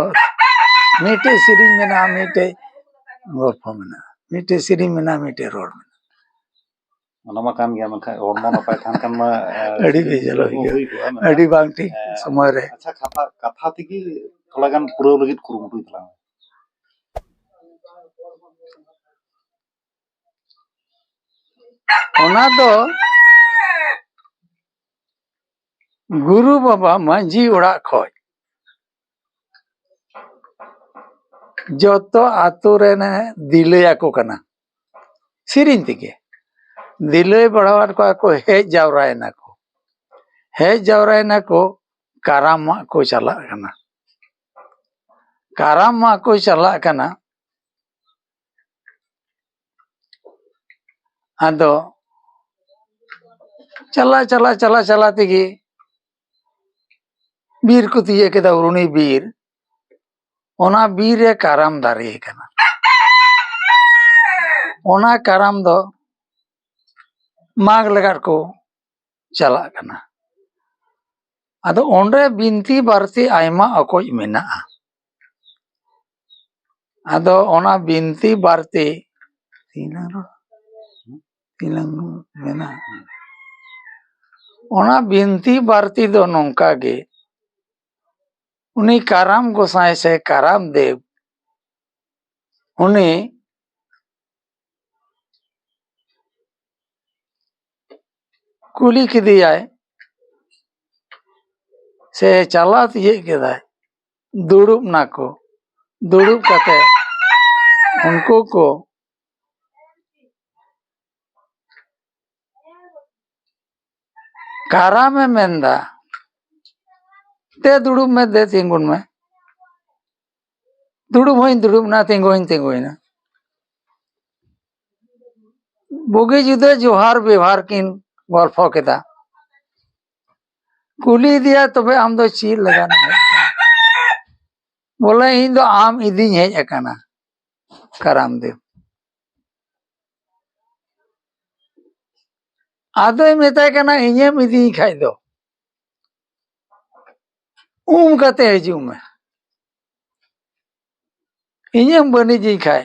ᱢᱤᱫᱴᱮᱡ ᱥᱮᱨᱮᱧ ᱢᱮᱱᱟᱜᱼᱟ, ᱢᱤᱫᱴᱮᱡ ᱜᱚᱞᱯᱷᱚ ᱢᱮᱱᱟᱜᱼᱟ, ᱢᱤᱫᱴᱮᱡ ᱥᱮᱨᱮᱧ ᱢᱮᱱᱟᱜᱼᱟ, ᱢᱤᱫᱴᱮᱡ ᱨᱚᱲ ᱢᱮᱱᱟᱜᱼᱟ᱾ ᱚᱱᱟ ᱢᱟ ᱠᱟᱱ ᱜᱮᱭᱟ, ᱢᱮᱱᱠᱷᱟᱱ ᱦᱚᱲᱢᱚ ᱱᱟᱯᱟᱭ ᱛᱟᱦᱮᱱ ᱠᱷᱟᱱ ᱢᱟ, ᱮ, ᱟᱹᱰᱤ ᱥᱮᱨᱮᱧ ᱵᱮᱡᱟᱨ ᱠᱚ ᱦᱩᱭᱩᱜᱼᱟ᱾ ᱦᱩᱭ ᱠᱚᱜᱼᱟ, ᱢᱮᱱᱠᱷᱟᱱ, ᱟᱹᱰᱤ ᱵᱟᱝ ᱴᱷᱤᱠ ᱮ, ᱥᱚᱢᱚᱭ ᱨᱮ᱾ ᱟᱪᱪᱷᱟ, ᱠᱟᱛᱷᱟ, ᱠᱟᱛᱷᱟ ᱛᱮᱜᱮ ᱛᱷᱚᱲᱟ ᱜᱟᱱ ᱯᱩᱨᱟᱹᱣ ᱞᱟᱹᱜᱤᱫ ᱠᱩᱨᱩᱢᱩᱴᱩᱭ ᱛᱟᱞᱟᱝ ᱢᱮ᱾ ᱚᱱᱟ ᱫᱚ ᱜᱩᱨᱩ ᱵᱟᱵᱟ ᱢᱟᱹᱡᱷᱤ ᱚᱲᱟᱜ ᱠᱷᱚᱡ ᱡᱚᱛᱚ ᱟᱛᱳ ᱨᱮᱱᱮ ᱫᱤᱞᱟᱹᱭ ᱟᱠᱚ ᱠᱟᱱᱟ᱾ ᱥᱮᱨᱮᱧ ᱛᱮᱜᱮ ᱫᱤᱞᱟᱹᱭ ᱵᱟᱲᱟᱣᱟᱫ ᱠᱚᱣᱟ ᱠᱚ, ᱦᱮᱡ ᱡᱟᱣᱨᱟᱭᱮᱱᱟ ᱠᱚ᱾ ᱦᱮᱡ ᱡᱟᱣᱨᱟᱭᱮᱱᱟ ᱠᱚ, ᱠᱟᱨᱟᱢ ᱢᱟᱜ ᱠᱚ ᱪᱟᱞᱟᱜ ᱠᱟᱱᱟ᱾ ᱠᱟᱨᱟᱢ ᱢᱟᱜ ᱠᱚ ᱪᱟᱞᱟᱜ ᱠᱟᱱᱟ᱾ ᱟᱫᱚ ᱪᱟᱞᱟᱜ, ᱪᱟᱞᱟᱜ, ᱪᱟᱞᱟᱜ, ᱪᱟᱞᱟᱜ ᱛᱮᱜᱮ ᱵᱤᱨ ᱠᱚ ᱛᱤᱭᱟᱹᱜ ᱠᱮᱫᱟ, ᱩᱨᱩᱱᱤ ᱵᱤᱨ᱾ ᱚᱱᱟ ᱵᱤᱨ ᱨᱮ ᱠᱟᱨᱟᱢ ᱫᱟᱨᱮ ᱠᱟᱱᱟ᱾ ᱚᱱᱟ ᱠᱟᱨᱟᱢ ᱫᱚ ᱢᱟᱜᱽ ᱞᱟᱜᱟᱫ ᱠᱚ ᱪᱟᱞᱟᱜ ᱠᱟᱱᱟ᱾ ᱟᱫᱚ ᱚᱸᱰᱮ ᱵᱤᱱᱛᱤ ᱵᱟᱨᱛᱤ ᱟᱭᱢᱟ ᱚᱠᱚᱡ ᱢᱮᱱᱟᱜᱼᱟ᱾ ᱟᱫᱚ ᱚᱱᱟ ᱵᱤᱱᱛᱤ ᱵᱟᱨᱛᱤ ᱛᱤᱱᱟᱹᱝ ᱨᱚᱲ? ᱛᱤᱱᱟᱹᱝ ᱢᱮᱱᱟᱜᱼᱟ? ᱚᱱᱟ ᱵᱤᱱᱛᱤ ᱵᱟᱨᱛᱤ ᱫᱚ ᱱᱚᱝᱠᱟ ᱜᱮ, ᱩᱱᱤ ᱠᱟᱨᱟᱢ ᱜᱚᱸᱥᱟᱭ ᱥᱮ ᱠᱟᱨᱟᱢ ᱫᱮᱵ, ᱩᱱᱤ ᱠᱩᱞᱤ ᱠᱮᱫᱮᱭᱟᱭ ᱥᱮ ᱪᱟᱞᱟᱣ ᱛᱤᱭᱟᱹᱜ ᱠᱮᱫᱟᱭ, ᱫᱩᱲᱩᱵ ᱱᱟᱠᱚ᱾ ᱫᱩᱲᱩᱵ ᱠᱟᱛᱮ ᱩᱱᱠᱩ ᱠᱚ ᱠᱟᱨᱟᱢᱮ ᱢᱮᱱᱫᱟ, "ᱫᱮ ᱫᱩᱲᱩᱵ ᱢᱮ, ᱫᱮ ᱛᱤᱸᱜᱩᱱ ᱢᱮ᱾ ᱫᱩᱲᱩᱵ ᱦᱚᱸᱧ ᱫᱩᱲᱩᱵ ᱮᱱᱟ, ᱛᱤᱸᱜᱩ ᱦᱚᱸᱧ ᱛᱤᱸᱜᱩᱭᱮᱱᱟ᱾" ᱵᱩᱜᱤ ᱡᱩᱫᱟᱹ ᱡᱚᱦᱟᱨ ᱵᱮᱣᱦᱟᱨ ᱠᱤᱱ ᱜᱚᱞᱯᱷᱚ ᱠᱮᱫᱟ᱾ ᱠᱩᱞᱤ ᱤᱫᱤᱭᱟ, "ᱛᱚᱵᱮ ᱟᱢ ᱫᱚ ᱪᱮᱫ ᱞᱟᱜᱟᱱ ᱮᱢ ᱦᱮᱡ ᱟᱠᱟᱱᱟ?" ᱵᱚᱞᱮ, "ᱤᱧ ᱫᱚ ᱟᱢ ᱤᱫᱤᱧ ᱦᱮᱡ ᱟᱠᱟᱱᱟ, ᱠᱟᱨᱟᱢ ᱫᱮᱵ᱾ ᱟᱫᱚᱭ ᱢᱮᱛᱟᱭ ᱠᱟᱱᱟ, ᱤᱧᱮᱢ ᱤᱫᱤᱧ ᱠᱷᱟᱡ ᱫᱚ ᱩᱢ ᱠᱟᱛᱮ ᱦᱤᱡᱩᱜ ᱢᱮ, ᱤᱧᱮᱢ ᱵᱟᱹᱱᱤᱡᱤᱧ ᱠᱷᱟᱡ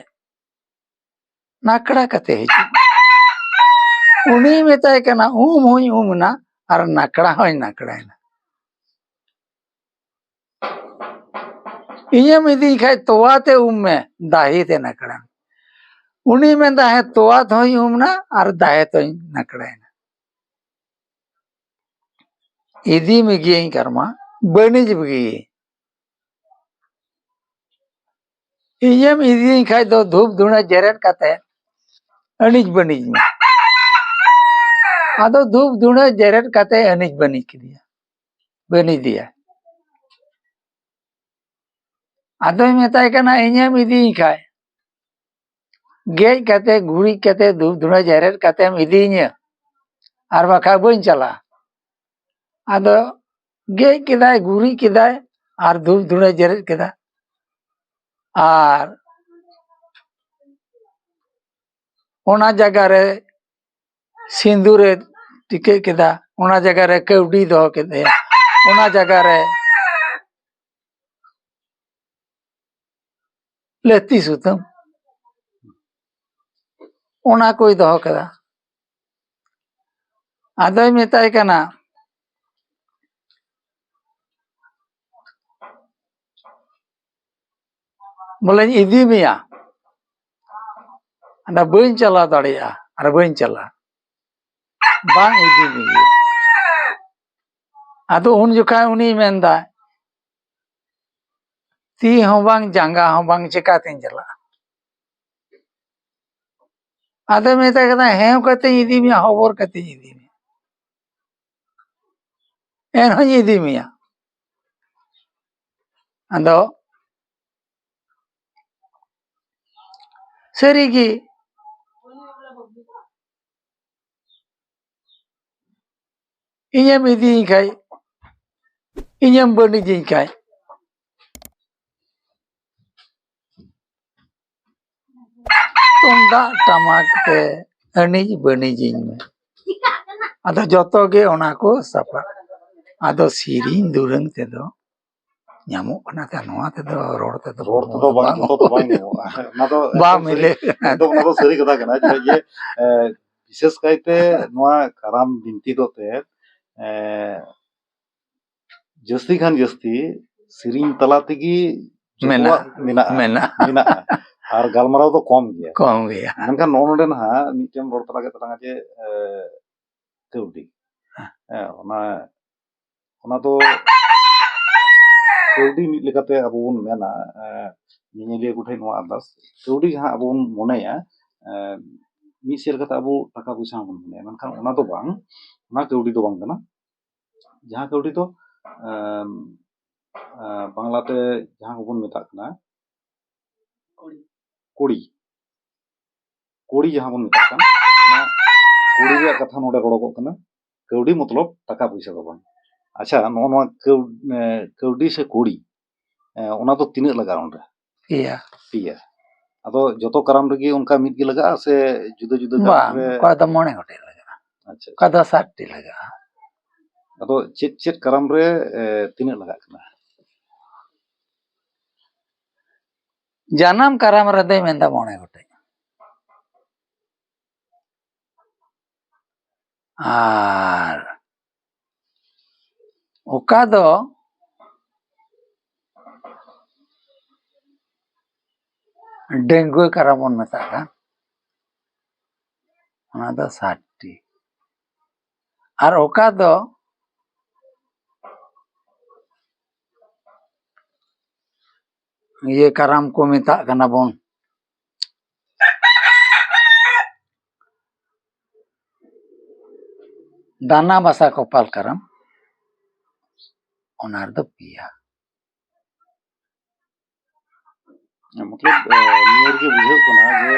ᱱᱟᱠᱲᱟ ᱠᱟᱛᱮ ᱦᱤᱡᱩᱜ ᱢᱮ᱾" ᱩᱱᱤᱭ ᱢᱮᱛᱟᱭ ᱠᱟᱱᱟ, "ᱩᱢ ᱦᱚᱸᱧ ᱩᱢ ᱮᱱᱟ ᱟᱨ ᱱᱟᱠᱲᱟ ᱦᱚᱸᱧ ᱱᱟᱠᱲᱟᱭᱮᱱᱟ᱾ ᱤᱧᱮᱢ ᱤᱫᱤᱧ ᱠᱷᱟᱡ ᱛᱚᱣᱟ ᱛᱮ ᱩᱢ ᱢᱮ, ᱫᱟᱦᱤ ᱛᱮ ᱱᱟᱠᱲᱟ ᱢᱮ᱾" ᱩᱱᱤ ᱢᱮᱱᱫᱟ, "ᱦᱮᱸ, ᱛᱚᱣᱟ ᱛᱮᱦᱚᱸᱧ ᱩᱢ ᱮᱱᱟ ᱟᱨ ᱫᱟᱦᱮ ᱛᱮᱦᱚᱸᱧ ᱱᱟᱠᱲᱟᱭᱮᱱᱟ, ᱤᱫᱤ ᱢᱮᱜᱤᱭᱟᱹᱧ ᱠᱟᱨᱢᱟ, ᱵᱟᱹᱱᱤᱡ ᱢᱮᱜᱤᱭᱟᱹᱧ᱾" ᱤᱧᱮᱢ ᱤᱫᱤᱭᱤᱧ ᱠᱷᱟᱡ ᱫᱚ ᱫᱷᱩᱯ ᱫᱷᱩᱬᱟᱹ ᱡᱮᱨᱮᱫ ᱠᱟᱛᱮ ᱟᱹᱱᱤᱡ ᱵᱟᱹᱱᱤᱡ ᱢᱮ᱾ ᱟᱫᱚ ᱫᱷᱩᱯ ᱫᱷᱩᱬᱟᱹ ᱡᱮᱨᱮᱫ ᱠᱟᱛᱮ ᱟᱹᱱᱤᱡ ᱵᱟᱹᱱᱤᱡ ᱠᱮᱫᱮᱭᱟ, ᱵᱟᱹᱱᱤᱡ ᱫᱮᱭᱟ᱾ ᱟᱫᱚᱭ ᱢᱮᱛᱟᱭ ᱠᱟᱱᱟ, "ᱤᱧᱮᱢ ᱤᱫᱤᱭᱤᱧ ᱠᱷᱟᱡ, ᱜᱮᱡ ᱠᱟᱛᱮ, ᱜᱩᱨᱤᱡ ᱠᱟᱛᱮ, ᱫᱷᱩᱯ ᱫᱷᱩᱬᱟᱹ ᱡᱮᱨᱮᱫ ᱠᱟᱛᱮᱢ ᱤᱫᱤᱭᱤᱧᱟᱹ, ᱟᱨ ᱵᱟᱠᱷᱟᱡ ᱵᱟᱹᱧ ᱪᱟᱞᱟᱜᱼᱟ᱾" ᱟᱫᱚ ᱜᱮᱡ ᱠᱮᱫᱟᱭ, ᱜᱩᱨᱤᱡ ᱠᱮᱫᱟᱭ, ᱟᱨ ᱫᱷᱩᱯ ᱫᱷᱩᱬᱟᱹ ᱡᱮᱨᱮᱫ ᱠᱮᱫᱟ, ᱟᱨ ᱚᱱᱟ ᱡᱟᱭᱜᱟ ᱨᱮ ᱥᱤᱸᱫᱩᱨᱮ ᱴᱤᱠᱟᱹᱜ ᱠᱮᱫᱟ, ᱚᱱᱟ ᱡᱟᱭᱜᱟ ᱨᱮ ᱠᱟᱹᱣᱰᱤ ᱫᱚᱦᱚ ᱠᱮᱫᱮᱭᱟ, ᱚᱱᱟ ᱡᱟᱭᱜᱟ ᱨᱮ ᱞᱟᱹᱛᱤ ᱥᱩᱛᱟᱹᱢ, ᱚᱱᱟ ᱠᱚᱭ ᱫᱚᱦᱚ ᱠᱮᱫᱟ᱾ ᱟᱫᱚᱭ ᱢᱮᱛᱟᱭ ᱠᱟᱱᱟ, ᱵᱚᱞᱮᱧ ᱤᱫᱤ ᱢᱮᱭᱟ, ᱟᱫᱚ ᱵᱟᱹᱧ ᱪᱟᱞᱟᱣ ᱫᱟᱲᱮᱭᱟᱜᱼᱟ, ᱟᱨ ᱵᱟᱹᱧ ᱪᱟᱞᱟᱜᱼᱟ, ᱵᱟᱝ ᱤᱫᱤ ᱢᱮᱭᱟ᱾ ᱟᱫᱚ ᱩᱱ ᱡᱚᱠᱷᱟᱡ ᱩᱱᱤ ᱢᱮᱱᱫᱟ, "ᱛᱤ ᱦᱚᱸ ᱵᱟᱝ, ᱡᱟᱸᱜᱟ ᱦᱚᱸ ᱵᱟᱝ, ᱪᱮᱠᱟᱛᱤᱧ ᱪᱟᱞᱟᱜᱼᱟ?" ᱟᱫᱚᱭ ᱢᱮᱛᱟᱭ ᱠᱟᱱᱟ, "ᱦᱮᱸ, ᱠᱟᱛᱮᱧ ᱤᱫᱤ ᱢᱮᱭᱟ, ᱦᱚᱵᱚᱨ ᱠᱟᱛᱮᱧ ᱤᱫᱤ ᱢᱮᱭᱟ, ᱮᱱᱦᱚᱸᱧ ᱤᱫᱤ ᱢᱮᱭᱟ᱾" ᱟᱫᱚ ᱥᱟᱹᱨᱤᱜᱮ ᱤᱧᱮᱢ ᱤᱫᱤᱭᱤᱧ ᱠᱷᱟᱡ, ᱤᱧᱮᱢ ᱵᱟᱹᱱᱤᱡᱤᱧ ᱠᱷᱟᱡ, ᱛᱩᱢᱫᱟᱜ ᱴᱟᱢᱟᱠ ᱛᱮ ᱟᱹᱱᱤᱡ ᱵᱟᱹᱱᱤᱡᱤᱧ ᱢᱮ᱾ ᱟᱫᱚ ᱡᱚᱛᱚ ᱜᱮ ᱚᱱᱟ ᱠᱚ ᱥᱟᱯᱲᱟᱜ᱾ ᱟᱫᱚ ᱥᱮᱨᱮᱧ ᱫᱩᱨᱟᱹᱝ ᱛᱮᱫᱚ ᱧᱟᱢᱚᱜ ᱠᱟᱱᱟ, ᱛᱚ ᱱᱚᱣᱟ ᱛᱮᱫᱚ, ᱨᱚᱲ ᱛᱮᱫᱚ ᱨᱚᱲ ᱛᱮᱫᱚ ᱵᱟᱝ, ᱵᱟᱝ ᱡᱚᱛᱚ ᱫᱚ ᱵᱟᱝ ᱧᱟᱢᱚᱜᱼᱟ᱾ ᱚᱱᱟ ᱫᱚ ᱵᱟᱝ ᱮᱠᱫᱚᱢ ᱥᱟᱹᱨᱤ, ᱢᱤᱞᱟᱹᱜ ᱠᱟᱱᱟ᱾ ᱮᱠᱫᱚᱢ ᱚᱱᱟ ᱫᱚ ᱥᱟᱹᱨᱤ ᱠᱟᱛᱷᱟ ᱠᱟᱱᱟ᱾ ᱪᱮᱫᱟᱜ ᱡᱮ, ᱮ, ᱵᱤᱥᱮᱥ ᱠᱟᱭᱛᱮ ᱱᱚᱣᱟ ᱠᱟᱨᱟᱢ ᱵᱤᱱᱛᱤ ᱫᱚ ᱛᱮ, ᱮ, ᱡᱟᱹᱥᱛᱤ ᱠᱷᱟᱱ ᱡᱟᱹᱥᱛᱤ ᱥᱮᱨᱮᱧ ᱛᱟᱞᱟ ᱛᱮᱜᱮ ᱢᱮᱱᱟᱜᱼᱟ᱾ ᱡᱚᱛᱚᱣᱟᱜ ᱢᱮᱱᱟᱜᱼᱟ᱾ ᱢᱮᱱᱟᱜᱼᱟ᱾ ᱢᱮᱱᱟᱜᱼᱟ᱾ ᱟᱨ ᱜᱟᱞᱢᱟᱨᱟᱣ ᱫᱚ ᱠᱚᱢ ᱜᱮᱭᱟ᱾ ᱠᱚᱢ ᱜᱮᱭᱟ᱾ ᱢᱮᱱᱠᱷᱟᱱ ᱱᱚᱜᱼᱚ ᱱᱚᱰᱮ ᱱᱟᱦᱟᱜ ᱢᱤᱫᱴᱮᱱ ᱨᱚᱲ ᱛᱟᱞᱟ ᱠᱮᱫ ᱛᱟᱞᱟᱝᱟ ᱡᱮ ᱮ, ᱠᱟᱹᱣᱰᱤ᱾ ᱦᱮᱸ, ᱚᱱᱟ ᱚᱱᱟ ᱫᱚ ᱠᱟᱹᱣᱰᱤ ᱢᱤᱫ ᱞᱮᱠᱟᱛᱮ ᱟᱵᱚ ᱵᱚᱱ ᱢᱮᱱᱟ, ᱮ, ᱧᱮᱧᱮᱞᱤᱭᱟᱹ ᱠᱚᱴᱷᱮᱱ ᱱᱚᱣᱟ ᱟᱨᱫᱟᱥ, ᱠᱟᱹᱣᱰᱤ ᱡᱟᱦᱟᱸ ᱟᱵᱚ ᱵᱚᱱ ᱢᱚᱱᱮᱭᱟ, ᱮ, ᱢᱤᱫ ᱥᱮᱫ ᱞᱮᱠᱟᱛᱮ ᱟᱵᱚ ᱴᱟᱠᱟ ᱯᱚᱭᱥᱟ ᱦᱚᱸᱵᱚᱱ ᱢᱚᱱᱮᱭᱟ, ᱢᱮᱱᱠᱷᱟᱱ ᱚᱱᱟ ᱫᱚ ᱵᱟᱝ, ᱚᱱᱟ ᱠᱟᱹᱣᱰᱤ ᱫᱚ ᱵᱟᱝ ᱠᱟᱱᱟ᱾ ᱡᱟᱦᱟᱸ ᱠᱟᱹᱣᱰᱤ ᱫᱚ ᱮᱢ, ᱮ, ᱵᱟᱝᱞᱟᱛᱮ ᱡᱟᱦᱟᱸ ᱠᱚᱵᱚᱱ ᱢᱮᱛᱟᱜ ᱠᱟᱱᱟ ᱠᱩᱲᱤ, ᱠᱩᱲᱤ ᱡᱟᱦᱟᱸ ᱵᱚᱱ ᱢᱮᱛᱟᱜ ᱠᱟᱱ, ᱚᱱᱟ ᱠᱩᱲᱤ ᱨᱮᱭᱟᱜ ᱠᱟᱛᱷᱟ ᱱᱚᱰᱮ ᱨᱚᱲᱚᱜᱚᱜ ᱠᱟᱱᱟ᱾ ᱠᱟᱹᱣᱰᱤ ᱢᱚᱛᱞᱚᱵ ᱴᱟᱠᱟ ᱯᱚᱭᱥᱟ ᱫᱚ ᱵᱟᱝ᱾ ᱟᱪᱪᱷᱟ, ᱱᱚᱜᱼᱚ ᱱᱚᱣᱟ ᱠᱟᱹᱣ-, ᱮ, ᱠᱟᱹᱣᱰᱤ ᱥᱮ ᱠᱩᱲᱤ, ᱮ, ᱚᱱᱟ ᱫᱚ ᱛᱤᱱᱟᱹᱜ ᱞᱟᱜᱟᱜᱼᱟ ᱚᱸᱰᱮ? ᱯᱮᱭᱟ᱾ ᱯᱮᱭᱟ᱾ ᱟᱫᱚ ᱡᱚᱛᱚ ᱠᱟᱨᱟᱢ ᱨᱮᱜᱮ ᱚᱱᱠᱟ ᱢᱤᱫ ᱜᱮ ᱞᱟᱜᱟᱜᱼᱟ ᱥᱮ ᱡᱩᱫᱟᱹ ᱡᱩᱫᱟᱹ ᱠᱟᱨᱟᱢ ᱵᱟᱝ, ᱨᱮ? ᱚᱠᱟ ᱫᱚ ᱢᱚᱬᱮ ᱜᱚᱴᱮᱡ ᱞᱟᱜᱟᱜᱼᱟ, ᱟᱪᱪᱷᱟ, ᱚᱠᱟ ᱫᱚ ᱥᱟᱛᱴᱤ ᱞᱟᱜᱟᱜᱼᱟ᱾ ᱟᱫᱚ ᱪᱮᱫ ᱪᱮᱫ ᱠᱟᱨᱟᱢ ᱨᱮ, ᱮ, ᱛᱤᱱᱟᱹᱜ ᱞᱟᱜᱟᱜ ᱠᱟᱱᱟ? ᱡᱟᱱᱟᱢ ᱠᱟᱨᱟᱢ ᱨᱮᱫᱚᱭ ᱢᱮᱱᱫᱟ ᱢᱚᱬᱮ ᱜᱚᱴᱮᱡ᱾ ᱟᱨ ᱚᱠᱟ ᱫᱚ ᱰᱟᱺᱜᱩᱣᱟᱹ ᱠᱟᱨᱟᱢ ᱵᱚᱱ ᱢᱮᱛᱟᱜ ᱠᱟᱱ, ᱚᱱᱟ ᱫᱚ ᱥᱟᱛᱴᱤ᱾ ᱟᱨ ᱚᱠᱟ ᱫᱚ ᱤᱭᱟᱹ ᱠᱟᱨᱟᱢ ᱠᱚ ᱢᱮᱛᱟᱜ ᱠᱟᱱᱟ ᱵᱚᱱ, ᱫᱟᱱᱟ ᱵᱟᱥᱟ ᱠᱚᱯᱟᱞ ᱠᱟᱨᱟᱢ, ᱚᱱᱟ ᱨᱮᱫᱚ ᱯᱮᱭᱟ᱾ ᱢᱚᱛᱞᱚᱵ, ᱮ, ᱱᱤᱭᱟᱹ ᱨᱮᱜᱮ ᱵᱩᱡᱷᱟᱹᱜ ᱠᱟᱱᱟ ᱡᱮ,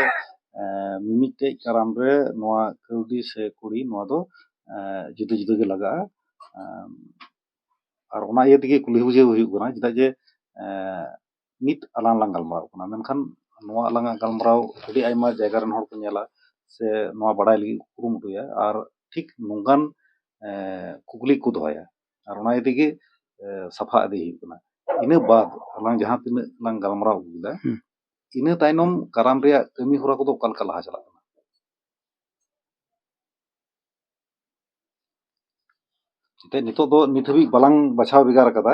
ᱮ, ᱢᱤᱢᱤᱫᱴᱮᱡ ᱠᱟᱨᱟᱢ ᱨᱮ ᱱᱚᱣᱟ ᱠᱟᱹᱣᱰᱤ ᱥᱮ ᱠᱩᱲᱤ ᱱᱚᱣᱟ ᱫᱚ, ᱮ, ᱡᱩᱫᱟᱹ ᱡᱩᱫᱟᱹ ᱜᱮ ᱞᱟᱜᱟᱜᱼᱟ᱾ ᱮ, ᱟᱨ ᱚᱱᱟ ᱤᱭᱟᱹ ᱛᱮᱜᱮ ᱠᱩᱞᱤ ᱵᱩᱡᱷᱟᱹᱣ ᱦᱩᱭᱩᱜ ᱠᱟᱱᱟ, ᱪᱮᱫᱟᱜ ᱡᱮ, ᱮ, ᱱᱤᱛ ᱟᱞᱟᱝ ᱞᱟᱝ ᱜᱟᱞᱢᱟᱨᱟᱣ ᱠᱟᱱᱟ, ᱢᱮᱱᱠᱷᱟᱱ ᱱᱚᱣᱟ ᱟᱞᱟᱝᱟᱜ ᱜᱟᱞᱢᱟᱨᱟᱣ ᱟᱹᱰᱤ ᱟᱭᱢᱟ ᱡᱟᱭᱜᱟ ᱨᱮᱱ ᱦᱚᱲ ᱠᱚ ᱧᱮᱞᱟ ᱥᱮ ᱱᱚᱣᱟ ᱵᱟᱲᱟᱭ ᱞᱟᱹᱜᱤᱫ ᱠᱚ ᱠᱩᱨᱩᱢᱩᱴᱩᱭᱟ, ᱟᱨ ᱴᱷᱤᱠ ᱱᱚᱝᱠᱟᱱ, ᱮ, ᱠᱩᱠᱞᱤ ᱠᱚ ᱫᱚᱦᱚᱭᱟ, ᱟᱨ ᱚᱱᱟ ᱤᱭᱟᱹ ᱛᱮᱜᱮ, ᱮ, ᱥᱟᱯᱷᱟ ᱤᱫᱤ ᱦᱩᱭᱩᱜ ᱠᱟᱱᱟ᱾ ᱤᱱᱟᱹ ᱵᱟᱫ ᱟᱞᱟᱝ ᱡᱟᱦᱟᱸ ᱛᱤᱱᱟᱹᱜ ᱞᱟᱝ ᱜᱟᱞᱢᱟᱨᱟᱣ ᱟᱹᱜᱩ ᱠᱮᱫᱟ, ᱦᱩᱸ᱾ ᱤᱱᱟᱹ ᱛᱟᱭᱱᱚᱢ ᱠᱟᱨᱟᱢ ᱨᱮᱭᱟᱜ ᱠᱟᱹᱢᱤ ᱦᱚᱨᱟ ᱠᱚᱫᱚ ᱚᱠᱟ ᱞᱮᱠᱟ ᱞᱟᱦᱟ ᱪᱟᱞᱟᱜ ᱠᱟᱱᱟ? ᱮᱱᱛᱮᱫ ᱱᱤᱛᱚᱜ ᱫᱚ ᱱᱤᱛ ᱦᱟᱹᱵᱤᱡ ᱵᱟᱞᱟᱝ ᱵᱟᱪᱷᱟᱣ ᱵᱷᱮᱜᱟᱨ ᱟᱠᱟᱫᱟ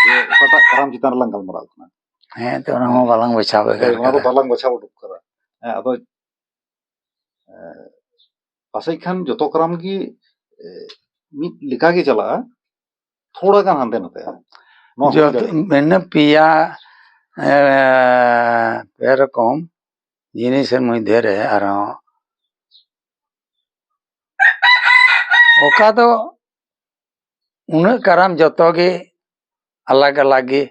ᱡᱮ ᱚᱠᱟᱴᱟᱜ ᱠᱟᱨᱟᱢ ᱪᱮᱛᱟᱱ ᱨᱮᱞᱟᱝ ᱜᱟᱞᱢᱟᱨᱟᱣ ᱠᱟᱱᱟ᱾ ᱦᱮᱸ, ᱛᱚ ᱚᱱᱟ ᱦᱚᱸ ᱵᱟᱞᱟᱝ ᱵᱟᱪᱷᱟᱣ ᱦᱮᱸ, ᱵᱷᱮᱜᱟᱨ ᱚᱱᱟ ᱫᱚ ᱠᱟᱫᱟ᱾ ᱵᱟᱞᱟᱝ ᱵᱟᱪᱷᱟᱣ ᱩᱰᱩᱠ ᱠᱟᱫᱟ᱾ ᱦᱮᱸ, ᱟᱫᱚ ᱮ, ᱯᱟᱥᱮᱡ ᱠᱷᱟᱱ ᱡᱚᱛᱚ ᱠᱟᱨᱟᱢ ᱜᱮ, ᱮ, ᱢᱤᱫ ᱞᱮᱠᱟ ᱜᱮ ᱪᱟᱞᱟᱜᱼᱟ, ᱛᱷᱚᱲᱟ ᱜᱟᱱ ᱦᱟᱱᱛᱮ ᱱᱟᱛᱮᱜᱼᱟ᱾ ᱱᱚᱣᱟ ᱦᱩᱭ ᱡᱚᱛᱚ ᱫᱟᱲᱮᱭᱟᱜᱼᱟ᱾ ᱢᱮᱱᱮ ᱯᱮᱭᱟ, ᱮ, ᱯᱮ ᱨᱚᱠᱚᱢ ᱡᱤᱱᱤᱥ ᱢᱚᱫᱽᱫᱷᱮ ᱨᱮ ᱟᱨᱦᱚᱸ ᱚᱠᱟ ᱫᱚ ᱩᱱᱟᱹᱜ ᱠᱟᱨᱟᱢ ᱡᱚᱛᱚ ᱜᱮ ᱟᱞᱟᱜᱽ ᱟᱞᱟᱜᱽ ᱜᱮ᱾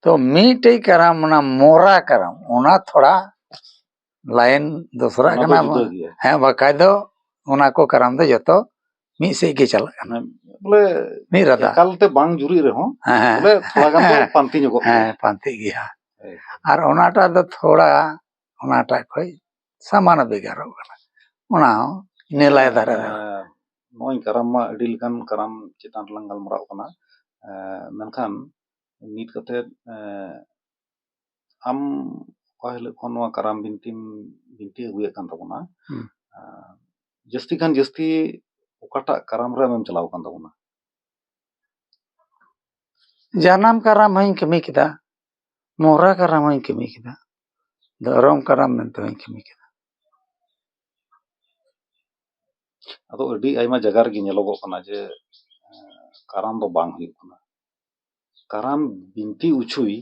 ᱛᱚ ᱢᱤᱫᱴᱮᱡ ᱠᱟᱨᱟᱢ, ᱚᱱᱟ ᱢᱚᱨᱟ ᱠᱟᱨᱟᱢ, ᱚᱱᱟ ᱛᱷᱚᱲᱟ ᱞᱟᱭᱤᱱ ᱫᱚᱥᱨᱟᱜ ᱚᱱᱟ ᱫᱚ ᱠᱟᱱᱟ᱾ ᱡᱩᱫᱟᱹ ᱜᱮᱭᱟ᱾ ᱦᱮᱸ, ᱵᱟᱠᱷᱟᱡ ᱫᱚ ᱚᱱᱟ ᱠᱚ ᱠᱟᱨᱟᱢ ᱫᱚ ᱡᱚᱛᱚ ᱢᱤᱫ ᱥᱮᱫ ᱜᱮ ᱪᱟᱞᱟᱜ ᱠᱟᱱᱟ᱾ ᱦᱮᱸ, ᱵᱚᱞᱮ ᱢᱤᱫ ᱨᱟᱫᱟ᱾ ᱮᱠᱟᱞ ᱛᱮ ᱵᱟᱝ ᱡᱩᱨᱤᱜ ᱨᱮᱦᱚᱸ, ᱦᱮᱸ, ᱦᱮᱸ᱾ ᱵᱚᱞᱮ ᱛᱷᱚᱲᱟ ᱜᱟᱱ ᱫᱚ ᱦᱮᱸ, ᱯᱟᱱᱛᱮ ᱧᱚᱜᱚᱜ ᱦᱮᱸ, ᱜᱮᱭᱟ᱾ ᱯᱟᱱᱛᱮᱜ ᱜᱮᱭᱟ᱾ ᱦᱮᱸ᱾ ᱟᱨ ᱚᱱᱟᱴᱟᱜ ᱫᱚ ᱛᱷᱚᱲᱟ ᱚᱱᱟᱴᱟᱜ ᱠᱷᱚᱡ ᱥᱟᱢᱟᱱ ᱵᱷᱮᱜᱟᱨᱚᱜ ᱠᱟᱱᱟ᱾ ᱚᱱᱟ ᱦᱚᱸ ᱱᱮᱞᱟᱭ ᱫᱷᱟᱨᱮ ᱫᱷᱟᱨᱮ᱾ ᱮᱸ, ᱱᱚᱜᱼᱚᱭ ᱠᱟᱨᱟᱢ ᱢᱟ ᱟᱹᱰᱤ ᱞᱮᱠᱟᱱ ᱠᱟᱨᱟᱢ ᱪᱮᱛᱟᱱ ᱨᱮᱞᱟᱝ ᱜᱟᱞᱢᱟᱨᱟᱣ ᱠᱟᱱᱟ᱾ ᱮᱸ, ᱢᱮᱱᱠᱷᱟᱱ ᱱᱤᱛ ᱠᱟᱛᱮ, ᱮᱸ, ᱟᱢ ᱚᱠᱟ ᱦᱤᱞᱳᱜ ᱠᱷᱚᱱ ᱱᱚᱣᱟ ᱠᱟᱨᱟᱢ ᱵᱤᱱᱛᱤᱢ ᱵᱤᱱᱛᱤ ᱟᱹᱜᱩᱭᱮᱫ ᱠᱟᱱ ᱛᱟᱵᱚᱱᱟ, ᱦᱩᱸ᱾ ᱮᱸ, ᱡᱟᱹᱥᱛᱤ ᱠᱷᱟᱱ ᱡᱟᱹᱥᱛᱤ ᱚᱠᱟᱴᱟᱜ ᱠᱟᱨᱟᱢ ᱨᱮ ᱟᱢᱮᱢ ᱪᱟᱞᱟᱣ ᱟᱠᱟᱱ ᱛᱟᱵᱚᱱᱟ? ᱡᱟᱱᱟᱢ ᱠᱟᱨᱟᱢ ᱦᱚᱸᱧ ᱠᱟᱹᱢᱤ ᱠᱮᱫᱟ, ᱢᱚᱨᱟ ᱠᱟᱨᱟᱢ ᱦᱚᱸᱧ ᱠᱟᱹᱢᱤ ᱠᱮᱫᱟ, ᱫᱷᱚᱨᱚᱢ ᱠᱟᱨᱟᱢ ᱢᱮᱱᱛᱮ ᱦᱚᱸᱧ ᱠᱟᱹᱢᱤ ᱠᱮᱫᱟ᱾ ᱟᱫᱚ ᱟᱹᱰᱤ ᱟᱭᱢᱟ ᱡᱟᱭᱜᱟ ᱨᱮᱜᱮ ᱧᱮᱞᱚᱜᱚᱜ ᱠᱟᱱᱟ ᱡᱮ, ᱮᱸ, ᱠᱟᱨᱟᱢ ᱫᱚ ᱵᱟᱝ ᱦᱩᱭᱩᱜ ᱠᱟᱱᱟ᱾ ᱠᱟᱨᱟᱢ ᱵᱤᱱᱛᱤ ᱩᱪᱩᱭ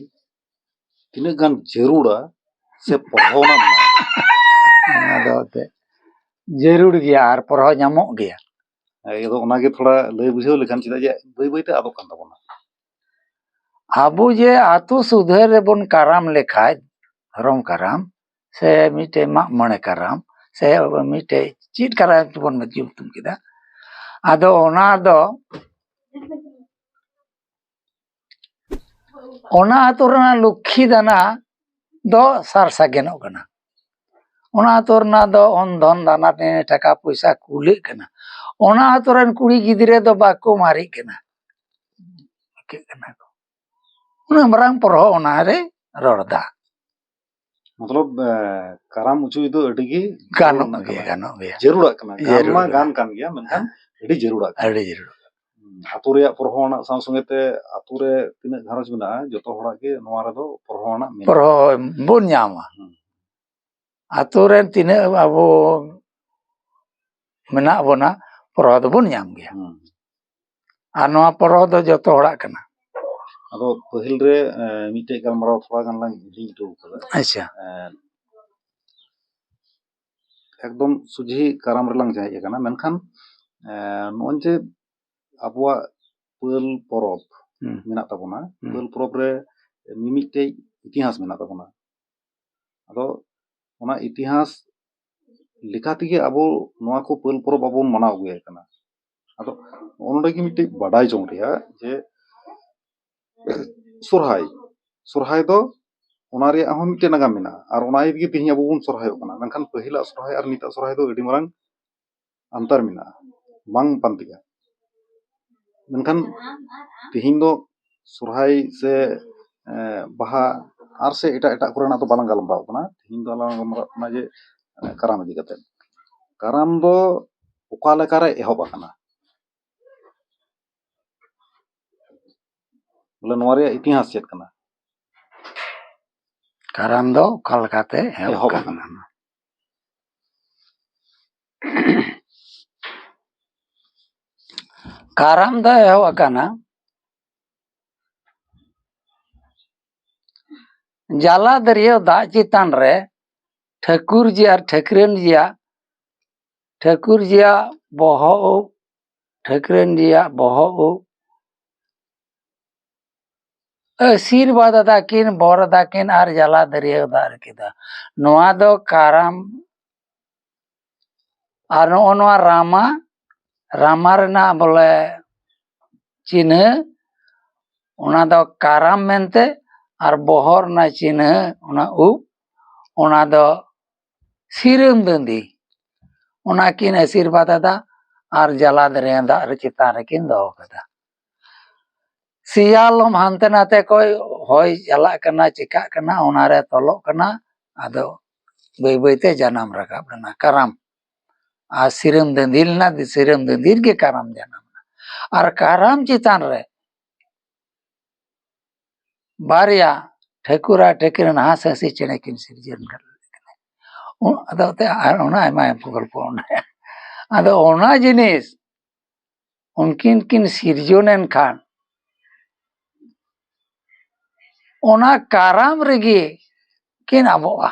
ᱛᱤᱱᱟᱹᱜ ᱜᱟᱱ ᱡᱟᱹᱨᱩᱲᱟ ᱥᱮ ᱯᱚᱲᱦᱚᱱᱟ ᱢᱮᱱᱟᱜᱼᱟ? ᱚᱱᱟ ᱫᱚ ᱮᱱᱛᱮᱫ ᱡᱟᱹᱨᱩᱲ ᱜᱮᱭᱟ ᱟᱨ ᱯᱚᱲᱦᱚ ᱧᱟᱢᱚᱜ ᱜᱮᱭᱟ᱾ ᱦᱮᱸ, ᱟᱫᱚ ᱚᱱᱟᱜᱮ ᱛᱷᱚᱲᱟ ᱞᱟᱹᱭ ᱵᱩᱡᱷᱟᱹᱣ ᱞᱮᱠᱷᱟᱱ, ᱪᱮᱫᱟᱜ ᱡᱮ ᱵᱟᱹᱭ ᱵᱟᱹᱭᱛᱮ ᱟᱫᱚᱜ ᱠᱟᱱ ᱛᱟᱵᱚᱱᱟ᱾ ᱟᱵᱚ ᱡᱮ ᱟᱛᱳ ᱥᱩᱫᱷᱟᱹ ᱨᱮᱵᱚᱱ ᱠᱟᱨᱟᱢ ᱞᱮᱠᱷᱟᱡ, ᱫᱷᱚᱨᱚᱢ ᱠᱟᱨᱟᱢ ᱥᱮ ᱢᱤᱫᱴᱮᱡ ᱢᱟᱜ ᱢᱚᱬᱮ ᱠᱟᱨᱟᱢ ᱥᱮ ᱢᱤᱫᱴᱮᱡ ᱪᱮᱫ ᱠᱟᱨᱟᱢ ᱛᱮᱵᱚᱱ ᱧᱩᱛᱩᱢ ᱠᱮᱫᱟ, ᱟᱫᱚ ᱚᱱᱟ ᱫᱚ ᱚᱱᱟ ᱟᱹᱛᱩ ᱨᱮᱱᱟᱜ ᱞᱚᱠᱠᱷᱤ ᱫᱟᱱᱟ ᱫᱚ ᱥᱟᱨ ᱥᱟᱜᱮᱱᱚᱜ ᱠᱟᱱᱟ᱾ ᱚᱱᱟ ᱟᱹᱛᱩ ᱨᱮᱱᱟᱜ ᱫᱚ ᱚᱱ ᱫᱷᱚᱱ ᱫᱟᱱᱟ ᱴᱟᱠᱟ ᱯᱚᱭᱥᱟ ᱠᱩᱞᱟᱹᱜ ᱠᱟᱱᱟ᱾ ᱚᱱᱟ ᱟᱹᱛᱩ ᱨᱮᱱ ᱠᱩᱲᱤ ᱜᱤᱫᱽᱨᱟᱹ ᱫᱚ ᱵᱟᱠᱚ ᱢᱟᱨᱤᱜ ᱠᱟᱱᱟ, ᱤᱠᱟᱹᱜ ᱠᱟᱱᱟ ᱠᱚ᱾ ᱩᱱᱟᱹᱜ ᱢᱟᱨᱟᱝ ᱯᱚᱨᱦᱚ ᱚᱱᱟᱨᱮ ᱨᱚᱲ ᱫᱟ᱾ ᱢᱚᱛᱞᱚᱵ, ᱮ, ᱠᱟᱨᱟᱢ ᱚᱪᱚᱭ ᱫᱚ ᱟᱹᱰᱤ ᱜᱮ ᱜᱟᱱᱚᱜ ᱡᱟᱹᱨᱩᱲ ᱜᱮᱭᱟ, ᱠᱟᱱᱟ᱾ ᱜᱟᱱᱚᱜ ᱜᱮᱭᱟ᱾ ᱡᱟᱹᱨᱩᱲᱟᱜ ᱠᱟᱱᱟ᱾ ᱜᱟᱱ ᱡᱟᱹᱨᱩᱲ ᱢᱟ ᱜᱮᱭᱟ᱾ ᱜᱟᱱ ᱠᱟᱱ ᱜᱮᱭᱟ, ᱢᱮᱱᱠᱷᱟᱱ ᱦᱮᱸ᱾ ᱟᱹᱰᱤ ᱡᱟᱹᱨᱩᱲᱟᱜ ᱠᱟᱱᱟ᱾ ᱟᱹᱰᱤ ᱡᱟᱹᱨᱩᱲ᱾ ᱦᱩᱸ᱾ ᱟᱹᱛᱩ ᱨᱮᱭᱟᱜ ᱯᱨᱚᱵᱷᱟᱣ ᱟᱱᱟᱜ ᱥᱟᱶ ᱥᱚᱸᱜᱮ ᱛᱮ ᱟᱹᱛᱩ ᱨᱮ ᱛᱤᱱᱟᱹᱜ ᱜᱷᱟᱨᱚᱸᱡᱽ ᱢᱮᱱᱟᱜᱼᱟ, ᱡᱚᱛᱚ ᱦᱚᱲᱟᱜ ᱜᱮ ᱱᱚᱣᱟ ᱨᱮᱫᱚ ᱯᱨᱚᱵᱷᱟᱣ ᱟᱱᱟᱜ ᱢᱮᱱᱟᱜᱼᱟ᱾ ᱯᱨᱚᱵᱷᱟᱣ ᱵᱚᱱ ᱧᱟᱢᱟ᱾ ᱦᱩᱸ᱾ ᱟᱹᱛᱩ ᱨᱮᱱ ᱛᱤᱱᱟᱹᱜ ᱟᱵᱚ ᱢᱮᱱᱟᱜ ᱵᱚᱱᱟ, ᱯᱨᱚᱵᱷᱟᱣ ᱫᱚᱵᱚᱱ ᱧᱟᱢ ᱜᱮᱭᱟ᱾ ᱦᱩᱸ᱾ ᱟᱨ ᱱᱚᱣᱟ ᱯᱨᱚᱵᱷᱟᱣ ᱫᱚ ᱡᱚᱛᱚ ᱦᱚᱲᱟᱜ ᱠᱟᱱᱟ᱾ ᱟᱫᱚ ᱯᱟᱹᱦᱤᱞ ᱨᱮ, ᱮ, ᱢᱤᱫᱴᱮᱡ ᱜᱟᱞᱢᱟᱨᱟᱣ ᱛᱷᱚᱲᱟ ᱜᱟᱱ ᱞᱟᱝ ᱦᱤᱲᱤᱧ ᱦᱚᱴᱚ ᱠᱟᱫᱟ᱾ ᱟᱪᱪᱷᱟ᱾ ᱮ, ᱮᱠᱫᱚᱢ ᱥᱚᱡᱷᱮ ᱠᱟᱨᱟᱢ ᱨᱮᱞᱟᱝ ᱦᱮᱡ ᱟᱠᱟᱱᱟ, ᱢᱮᱱᱠᱷᱟᱱ, ᱮ, ᱱᱚᱜᱼᱚᱭ ᱡᱮ ᱟᱵᱚᱣᱟᱜ ᱯᱟᱹᱞ ᱯᱚᱨᱚᱵᱽ ᱦᱩᱸ᱾ ᱢᱮᱱᱟᱜ ᱛᱟᱵᱚᱱᱟ, ᱦᱩᱸ᱾ ᱯᱟᱹᱞ ᱯᱚᱨᱚᱵᱽ ᱨᱮ ᱢᱤᱢᱤᱫᱴᱮᱡ ᱤᱛᱤᱦᱟᱥ ᱢᱮᱱᱟᱜ ᱛᱟᱵᱚᱱᱟ᱾ ᱟᱫᱚ ᱚᱱᱟ ᱤᱛᱤᱦᱟᱥ ᱞᱮᱠᱟ ᱛᱮᱜᱮ ᱟᱵᱚ ᱱᱚᱣᱟ ᱠᱚ ᱯᱟᱹᱞ ᱯᱚᱨᱚᱵᱽ ᱟᱵᱚ ᱵᱚᱱ ᱢᱟᱱᱟᱣ ᱟᱹᱜᱩᱭᱮᱫ ᱠᱟᱱᱟ᱾ ᱟᱫᱚ ᱱᱚᱜᱼᱚ ᱱᱚᱰᱮ ᱜᱮ ᱢᱤᱫᱴᱮᱡ ᱵᱟᱰᱟᱭ ᱡᱚᱝ ᱨᱮᱭᱟᱜ ᱡᱮ ᱥᱚᱨᱦᱟᱭ, ᱥᱚᱨᱦᱟᱭ ᱫᱚ ᱚᱱᱟ ᱨᱮᱭᱟᱜ ᱦᱚᱸ ᱢᱤᱫᱴᱮᱡ ᱱᱟᱜᱟᱢ ᱢᱮᱱᱟᱜᱼᱟ, ᱟᱨ ᱚᱱᱟ ᱤᱭᱟᱹ ᱛᱮᱜᱮ ᱛᱮᱦᱮᱧ ᱟᱵᱚ ᱵᱚᱱ ᱥᱚᱨᱦᱟᱭᱚᱜ ᱠᱟᱱᱟ᱾ ᱢᱮᱱᱠᱷᱟᱱ ᱯᱟᱹᱦᱤᱞᱟᱜ ᱥᱚᱨᱦᱟᱭ ᱟᱨ ᱱᱤᱛᱟᱜ ᱥᱚᱨᱦᱟᱭ ᱫᱚ ᱟᱹᱰᱤ ᱢᱟᱨᱟᱝ ᱟᱱᱛᱟᱨ ᱢᱮᱱᱟᱜᱼᱟ, ᱵᱟᱝ ᱯᱟᱱᱛᱮᱜᱼᱟ᱾ ᱢᱮᱱᱠᱷᱟᱱ ᱛᱮᱦᱮᱧ ᱫᱚ ᱥᱚᱨᱦᱟᱭ ᱥᱮ, ᱮ, ᱵᱟᱦᱟ ᱟᱨ ᱥᱮ ᱮᱴᱟᱜ ᱮᱴᱟᱜ ᱠᱚᱨᱮᱱᱟᱜ ᱫᱚ ᱵᱟᱞᱟᱝ ᱜᱟᱞᱢᱟᱨᱟᱣ ᱠᱟᱱᱟ᱾ ᱛᱮᱦᱮᱧ ᱫᱚ ᱟᱞᱟᱝ ᱜᱟᱞᱢᱟᱨᱟᱣ ᱠᱟᱱᱟ ᱡᱮ, ᱮ, ᱠᱟᱨᱟᱢ ᱤᱫᱤ ᱠᱟᱛᱮ᱾ ᱠᱟᱨᱟᱢ ᱫᱚ ᱚᱠᱟ ᱞᱮᱠᱟᱨᱮ ᱮᱦᱚᱵ ᱟᱠᱟᱱᱟ? ᱵᱚᱞᱮ, ᱱᱚᱣᱟ ᱨᱮᱭᱟᱜ ᱤᱛᱤᱦᱟᱥ ᱪᱮᱫ ᱠᱟᱱᱟ? ᱠᱟᱨᱟᱢ ᱫᱚ ᱚᱠᱟ ᱞᱮᱠᱟᱛᱮ ᱮᱦᱚᱵ ᱮᱦᱚᱵ ᱟᱠᱟᱱᱟ? ᱟᱠᱟᱱᱟ? ᱠᱟᱨᱟᱢ ᱫᱚ ᱮᱦᱚᱵ ᱟᱠᱟᱱᱟ ᱡᱟᱞᱟ ᱫᱟᱹᱨᱭᱟᱹ ᱫᱟᱜ ᱪᱮᱛᱟᱱ ᱨᱮ ᱴᱷᱟᱹᱠᱩᱨ ᱡᱤ ᱟᱨ ᱴᱷᱟᱹᱠᱨᱟᱹᱱ ᱡᱤᱭᱟᱜ, ᱴᱷᱟᱹᱠᱩᱨ ᱡᱤᱭᱟᱜ ᱵᱚᱦᱚᱜ ᱩᱵ, ᱴᱷᱟᱹᱠᱨᱟᱹᱱ ᱡᱤᱭᱟᱜ ᱵᱚᱦᱚᱜ ᱩᱵ, ᱟᱥᱤᱨᱵᱟᱫ ᱟᱫᱟᱠᱤᱱ, ᱵᱚᱨ ᱟᱫᱟᱠᱤᱱ ᱟᱨ ᱡᱟᱞᱟ ᱫᱟᱹᱨᱭᱟᱹ ᱫᱟᱜ ᱨᱮ ᱠᱮᱫᱟ᱾ ᱱᱚᱣᱟ ᱫᱚ ᱠᱟᱨᱟᱢ᱾ ᱟᱨ ᱱᱚᱜᱼᱚ ᱱᱚᱣᱟ ᱨᱟᱢᱟ, ᱨᱟᱢᱟ ᱨᱮᱱᱟᱜ ᱵᱚᱞᱮ ᱪᱤᱱᱦᱟᱹ, ᱚᱱᱟ ᱫᱚ ᱠᱟᱨᱟᱢ ᱢᱮᱱᱛᱮ, ᱟᱨ ᱵᱚᱦᱚᱜ ᱨᱮᱱᱟᱜ ᱪᱤᱱᱦᱟᱹ, ᱚᱱᱟ ᱩᱵ, ᱚᱱᱟ ᱫᱚ ᱥᱤᱨᱟᱹᱢ ᱫᱟᱹᱱᱫᱤ᱾ ᱚᱱᱟ ᱠᱤᱱ ᱟᱥᱤᱨᱵᱟᱫ ᱟᱫᱟ ᱟᱨ ᱡᱟᱞᱟ ᱫᱟᱹᱨᱭᱟᱹ ᱫᱟᱜ ᱨᱮ ᱪᱮᱛᱟᱱ ᱨᱮᱠᱤᱱ ᱫᱚᱦᱚ ᱠᱟᱫᱟ᱾ ᱥᱮᱭᱟᱞᱚᱢ ᱦᱟᱱᱛᱮ ᱱᱟᱛᱮ ᱠᱷᱚᱡ ᱦᱚᱭ ᱪᱟᱞᱟᱜ ᱠᱟᱱᱟ, ᱪᱤᱠᱟᱜ ᱠᱟᱱᱟ, ᱚᱱᱟᱨᱮ ᱛᱚᱞᱚᱜ ᱠᱟᱱᱟ, ᱟᱫᱚ ᱵᱟᱹᱭ ᱵᱟᱹᱭᱛᱮ ᱡᱟᱱᱟᱢ ᱨᱟᱠᱟᱵ ᱞᱮᱱᱟ ᱠᱟᱨᱟᱢ᱾ ᱟᱨ ᱥᱤᱨᱟᱹᱢ ᱫᱟᱹᱱᱫᱤ ᱞᱮᱱᱟ, ᱥᱤᱨᱟᱹᱢ ᱫᱟᱹᱱᱫᱤ ᱨᱮᱜᱮ ᱠᱟᱨᱟᱢ ᱡᱟᱱᱟᱢ ᱮᱱᱟ᱾ ᱟᱨ ᱠᱟᱨᱟᱢ ᱪᱮᱛᱟᱱ ᱨᱮ ᱵᱟᱨᱭᱟ ᱴᱷᱟᱹᱠᱩᱨ ᱟᱨ ᱴᱷᱟᱹᱠᱨᱟᱹᱱ ᱦᱟᱸᱥ ᱦᱟᱹᱥᱤ ᱪᱮᱬᱮ ᱠᱤᱱ ᱥᱤᱨᱡᱚᱱ ᱠᱟᱫ ᱠᱤᱱᱟ᱾ ᱩᱱ-, ᱟᱫᱚ ᱛᱮ-, ᱟᱨ ᱚᱱᱟ ᱟᱭᱢᱟ ᱟᱭᱢᱟ ᱜᱚᱞᱯᱚ ᱚᱱᱟ᱾ ᱟᱫᱚ ᱚᱱᱟ ᱡᱤᱱᱤᱥ ᱩᱱᱠᱤᱱ ᱠᱤᱱ ᱥᱤᱨᱡᱚᱱ ᱮᱱ ᱠᱷᱟᱱ ᱚᱱᱟ ᱠᱟᱨᱟᱢ ᱨᱮᱜᱮ ᱠᱤᱱ ᱟᱵᱚᱜᱼᱟ᱾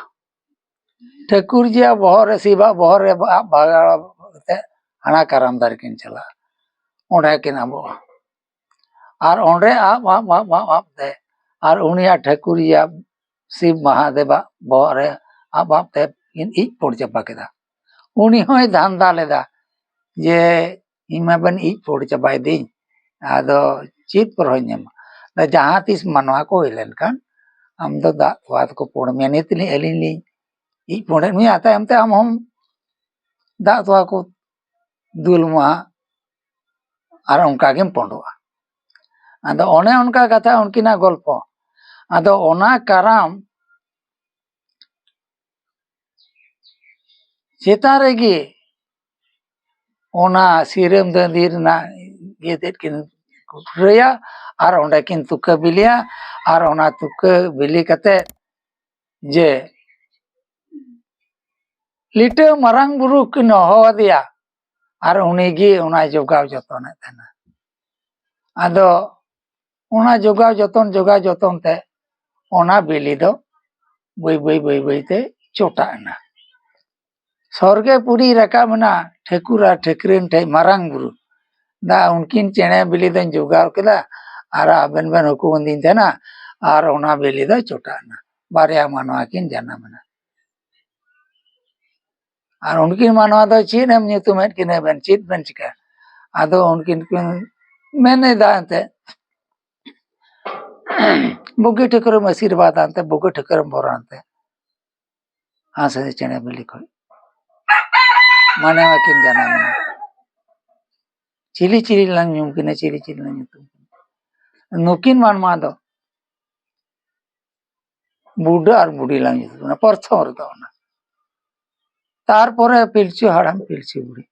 ᱴᱷᱟᱹᱠᱩᱨ ᱡᱤᱭᱟᱜ ᱵᱚᱦᱚᱜ ᱨᱮ, ᱥᱤᱵᱟᱜ ᱵᱚᱦᱚᱜ ᱨᱮ ᱟᱵ ᱵᱷᱟᱜᱟᱣ ᱠᱟᱛᱮ ᱦᱟᱱᱟ ᱠᱟᱨᱟᱢ ᱫᱟᱨᱮ ᱠᱤᱱ ᱪᱟᱞᱟᱜᱼᱟ, ᱚᱸᱰᱮ ᱠᱤᱱ ᱟᱵᱚᱜᱼᱟ᱾ ᱟᱨ ᱚᱸᱰᱮ ᱟᱵ ᱟᱵ ᱟᱵ ᱟᱵ ᱟᱵ ᱛᱮ ᱟᱨ ᱩᱱᱤᱭᱟᱜ ᱴᱷᱟᱹᱠᱩᱨ ᱡᱤᱭᱟᱜ ᱥᱤᱵ ᱢᱟᱦᱟᱫᱮᱵᱟᱜ ᱵᱚᱦᱚᱜ ᱨᱮ ᱟᱵ ᱟᱵ ᱛᱮ ᱠᱤᱱ ᱤᱡ ᱯᱚᱲ ᱪᱟᱵᱟ ᱠᱮᱫᱟ᱾ ᱩᱱᱤ ᱦᱚᱸᱭ ᱫᱷᱟᱱᱫᱟ ᱞᱮᱫᱟ ᱡᱮ ᱤᱧ ᱢᱟᱵᱮᱱ ᱤᱡ ᱯᱚᱲ ᱪᱟᱵᱟᱭᱮᱫᱤᱧ, ᱟᱫᱚ ᱪᱮᱫ ᱯᱚᱨᱦᱚᱧ ᱮᱢᱟ? ᱟᱫᱚ ᱡᱟᱦᱟᱸ ᱛᱤᱥ ᱢᱟᱱᱣᱟ ᱠᱚ ᱦᱩᱭ ᱞᱮᱱᱠᱷᱟᱱ ᱟᱢ ᱫᱚ ᱫᱟᱜ ᱛᱚᱣᱟ ᱛᱮᱠᱚ ᱯᱚᱲ ᱢᱮᱭᱟ, ᱱᱤᱛ ᱟᱹᱞᱤᱧ ᱞᱤᱧ ᱤᱡ ᱯᱚᱲᱮᱫ ᱢᱮᱭᱟ, ᱛᱟᱭᱚᱢ ᱛᱮ ᱟᱢ ᱦᱚᱸ ᱫᱟᱜ ᱛᱚᱣᱟ ᱠᱚ ᱫᱩᱞ ᱢᱟ, ᱟᱨ ᱚᱱᱠᱟ ᱜᱮᱢ ᱯᱚᱸᱰᱚᱜᱼᱟ᱾ ᱟᱫᱚ ᱚᱱᱮ ᱚᱱᱠᱟ ᱠᱟᱛᱷᱟ ᱩᱱᱠᱤᱱᱟᱜ ᱜᱚᱞᱯᱚ᱾ ᱟᱫᱚ ᱚᱱᱟ ᱠᱟᱨᱟᱢ ᱪᱮᱛᱟᱱ ᱨᱮᱜᱮ ᱚᱱᱟ ᱥᱤᱨᱟᱹᱢ ᱫᱟᱺᱫᱷᱤ ᱨᱮᱱᱟᱜ ᱤᱭᱟᱹ ᱛᱮᱫ ᱠᱤᱱ ᱠᱩᱴᱨᱟᱹᱭᱟ ᱟᱨ ᱚᱸᱰᱮ ᱠᱤᱱ ᱛᱩᱠᱟᱹ ᱵᱤᱞᱤᱭᱟ᱾ ᱟᱨ ᱚᱱᱟ ᱛᱩᱠᱟᱹ ᱵᱤᱞᱤ ᱠᱟᱛᱮ ᱡᱮ ᱞᱤᱴᱟᱹ ᱢᱟᱨᱟᱝ ᱵᱩᱨᱩ ᱠᱤᱱ ᱦᱚᱦᱚ ᱟᱫᱮᱭᱟ ᱟᱨ ᱩᱱᱤᱜᱮ ᱚᱱᱟᱭ ᱡᱚᱜᱟᱣ ᱡᱚᱛᱚᱱᱮᱫ ᱛᱟᱦᱮᱱᱟ᱾ ᱟᱫᱚ ᱚᱱᱟ ᱡᱚᱜᱟᱣ ᱡᱚᱛᱚᱱ, ᱡᱚᱜᱟᱣ ᱡᱚᱛᱚᱱ ᱛᱮ ᱚᱱᱟ ᱵᱤᱞᱤ ᱫᱚ ᱵᱟᱹᱭ ᱵᱟᱹᱭ ᱵᱟᱹᱭ ᱵᱟᱹᱭ ᱛᱮ ᱪᱚᱴᱟᱜ ᱮᱱᱟ᱾ ᱥᱚᱨᱜᱮ ᱯᱩᱨᱤ ᱨᱟᱠᱟᱵ ᱮᱱᱟ ᱴᱷᱟᱹᱠᱩᱨ ᱟᱨ ᱴᱷᱟᱹᱠᱨᱟᱹᱱ ᱴᱷᱮᱡ ᱢᱟᱨᱟᱝ ᱵᱩᱨᱩ᱾ ᱫᱟ ᱩᱱᱠᱤᱱ ᱪᱮᱬᱮ ᱵᱤᱞᱤ ᱫᱚᱧ ᱡᱚᱜᱟᱣ ᱠᱮᱫᱟ ᱟᱨ ᱟᱵᱮᱱ ᱵᱮᱱ ᱦᱩᱠᱩᱢ ᱟᱹᱫᱤᱧ ᱛᱟᱦᱮᱱᱟ ᱟᱨ ᱚᱱᱟ ᱵᱤᱞᱤ ᱫᱚ ᱪᱚᱴᱟᱜ ᱮᱱᱟ᱾ ᱵᱟᱨᱭᱟ ᱢᱟᱱᱣᱟ ᱠᱤᱱ ᱡᱟᱱᱟᱢ ᱮᱱᱟ᱾ ᱟᱨ ᱩᱱᱠᱤᱱ ᱢᱟᱱᱣᱟ ᱫᱚ ᱪᱮᱫ ᱮᱢ ᱧᱩᱛᱩᱢᱮᱫ ᱠᱤᱱᱟᱹ ᱵᱮᱱ, ᱪᱮᱫ ᱵᱮᱱ ᱪᱤᱠᱟᱹ? ᱟᱫᱚ ᱩᱱᱠᱤᱱ ᱠᱤᱱ ᱢᱮᱱ ᱮᱫᱟ ᱮᱱᱛᱮ, ᱵᱩᱜᱤ ᱴᱷᱟᱹᱠᱩᱨᱮᱢ ᱟᱥᱤᱨᱵᱟᱫᱽ ᱟᱱᱛᱮ, ᱵᱩᱜᱤ ᱴᱷᱟᱹᱠᱩᱨᱮᱢ ᱵᱚᱨ ᱟᱱᱛᱮ, ᱦᱟᱸᱥ ᱦᱟᱸᱥ ᱪᱮᱬᱮ ᱵᱤᱞᱤ ᱠᱷᱚᱡ ᱢᱟᱱᱮ ᱟᱹᱠᱤᱱ ᱡᱟᱱᱟᱢ ᱮᱱᱟ᱾ ᱪᱤᱞᱤ ᱪᱤᱞᱤ ᱞᱟᱝ ᱧᱩᱢ ᱠᱤᱱᱟ, ᱪᱤᱞᱤ ᱪᱤᱞᱤ ᱞᱟᱝ ᱧᱩᱛᱩᱢ ᱠᱤᱱᱟ? ᱱᱩᱠᱤᱱ ᱢᱟᱱᱣᱟ ᱫᱚ ᱵᱩᱰᱷᱟᱹ ᱟᱨ ᱵᱩᱰᱷᱤ ᱞᱟᱝ ᱧᱩᱛᱩᱢ ᱠᱤᱱᱟ, ᱯᱨᱚᱛᱷᱚᱢ ᱨᱮᱫᱚ ᱚᱱᱟ᱾ ᱛᱟᱨᱯᱚᱨᱮ ᱯᱤᱞᱪᱩ ᱦᱟᱲᱟᱢ, ᱯᱤᱞᱪᱩ ᱵᱩᱲᱦᱤ᱾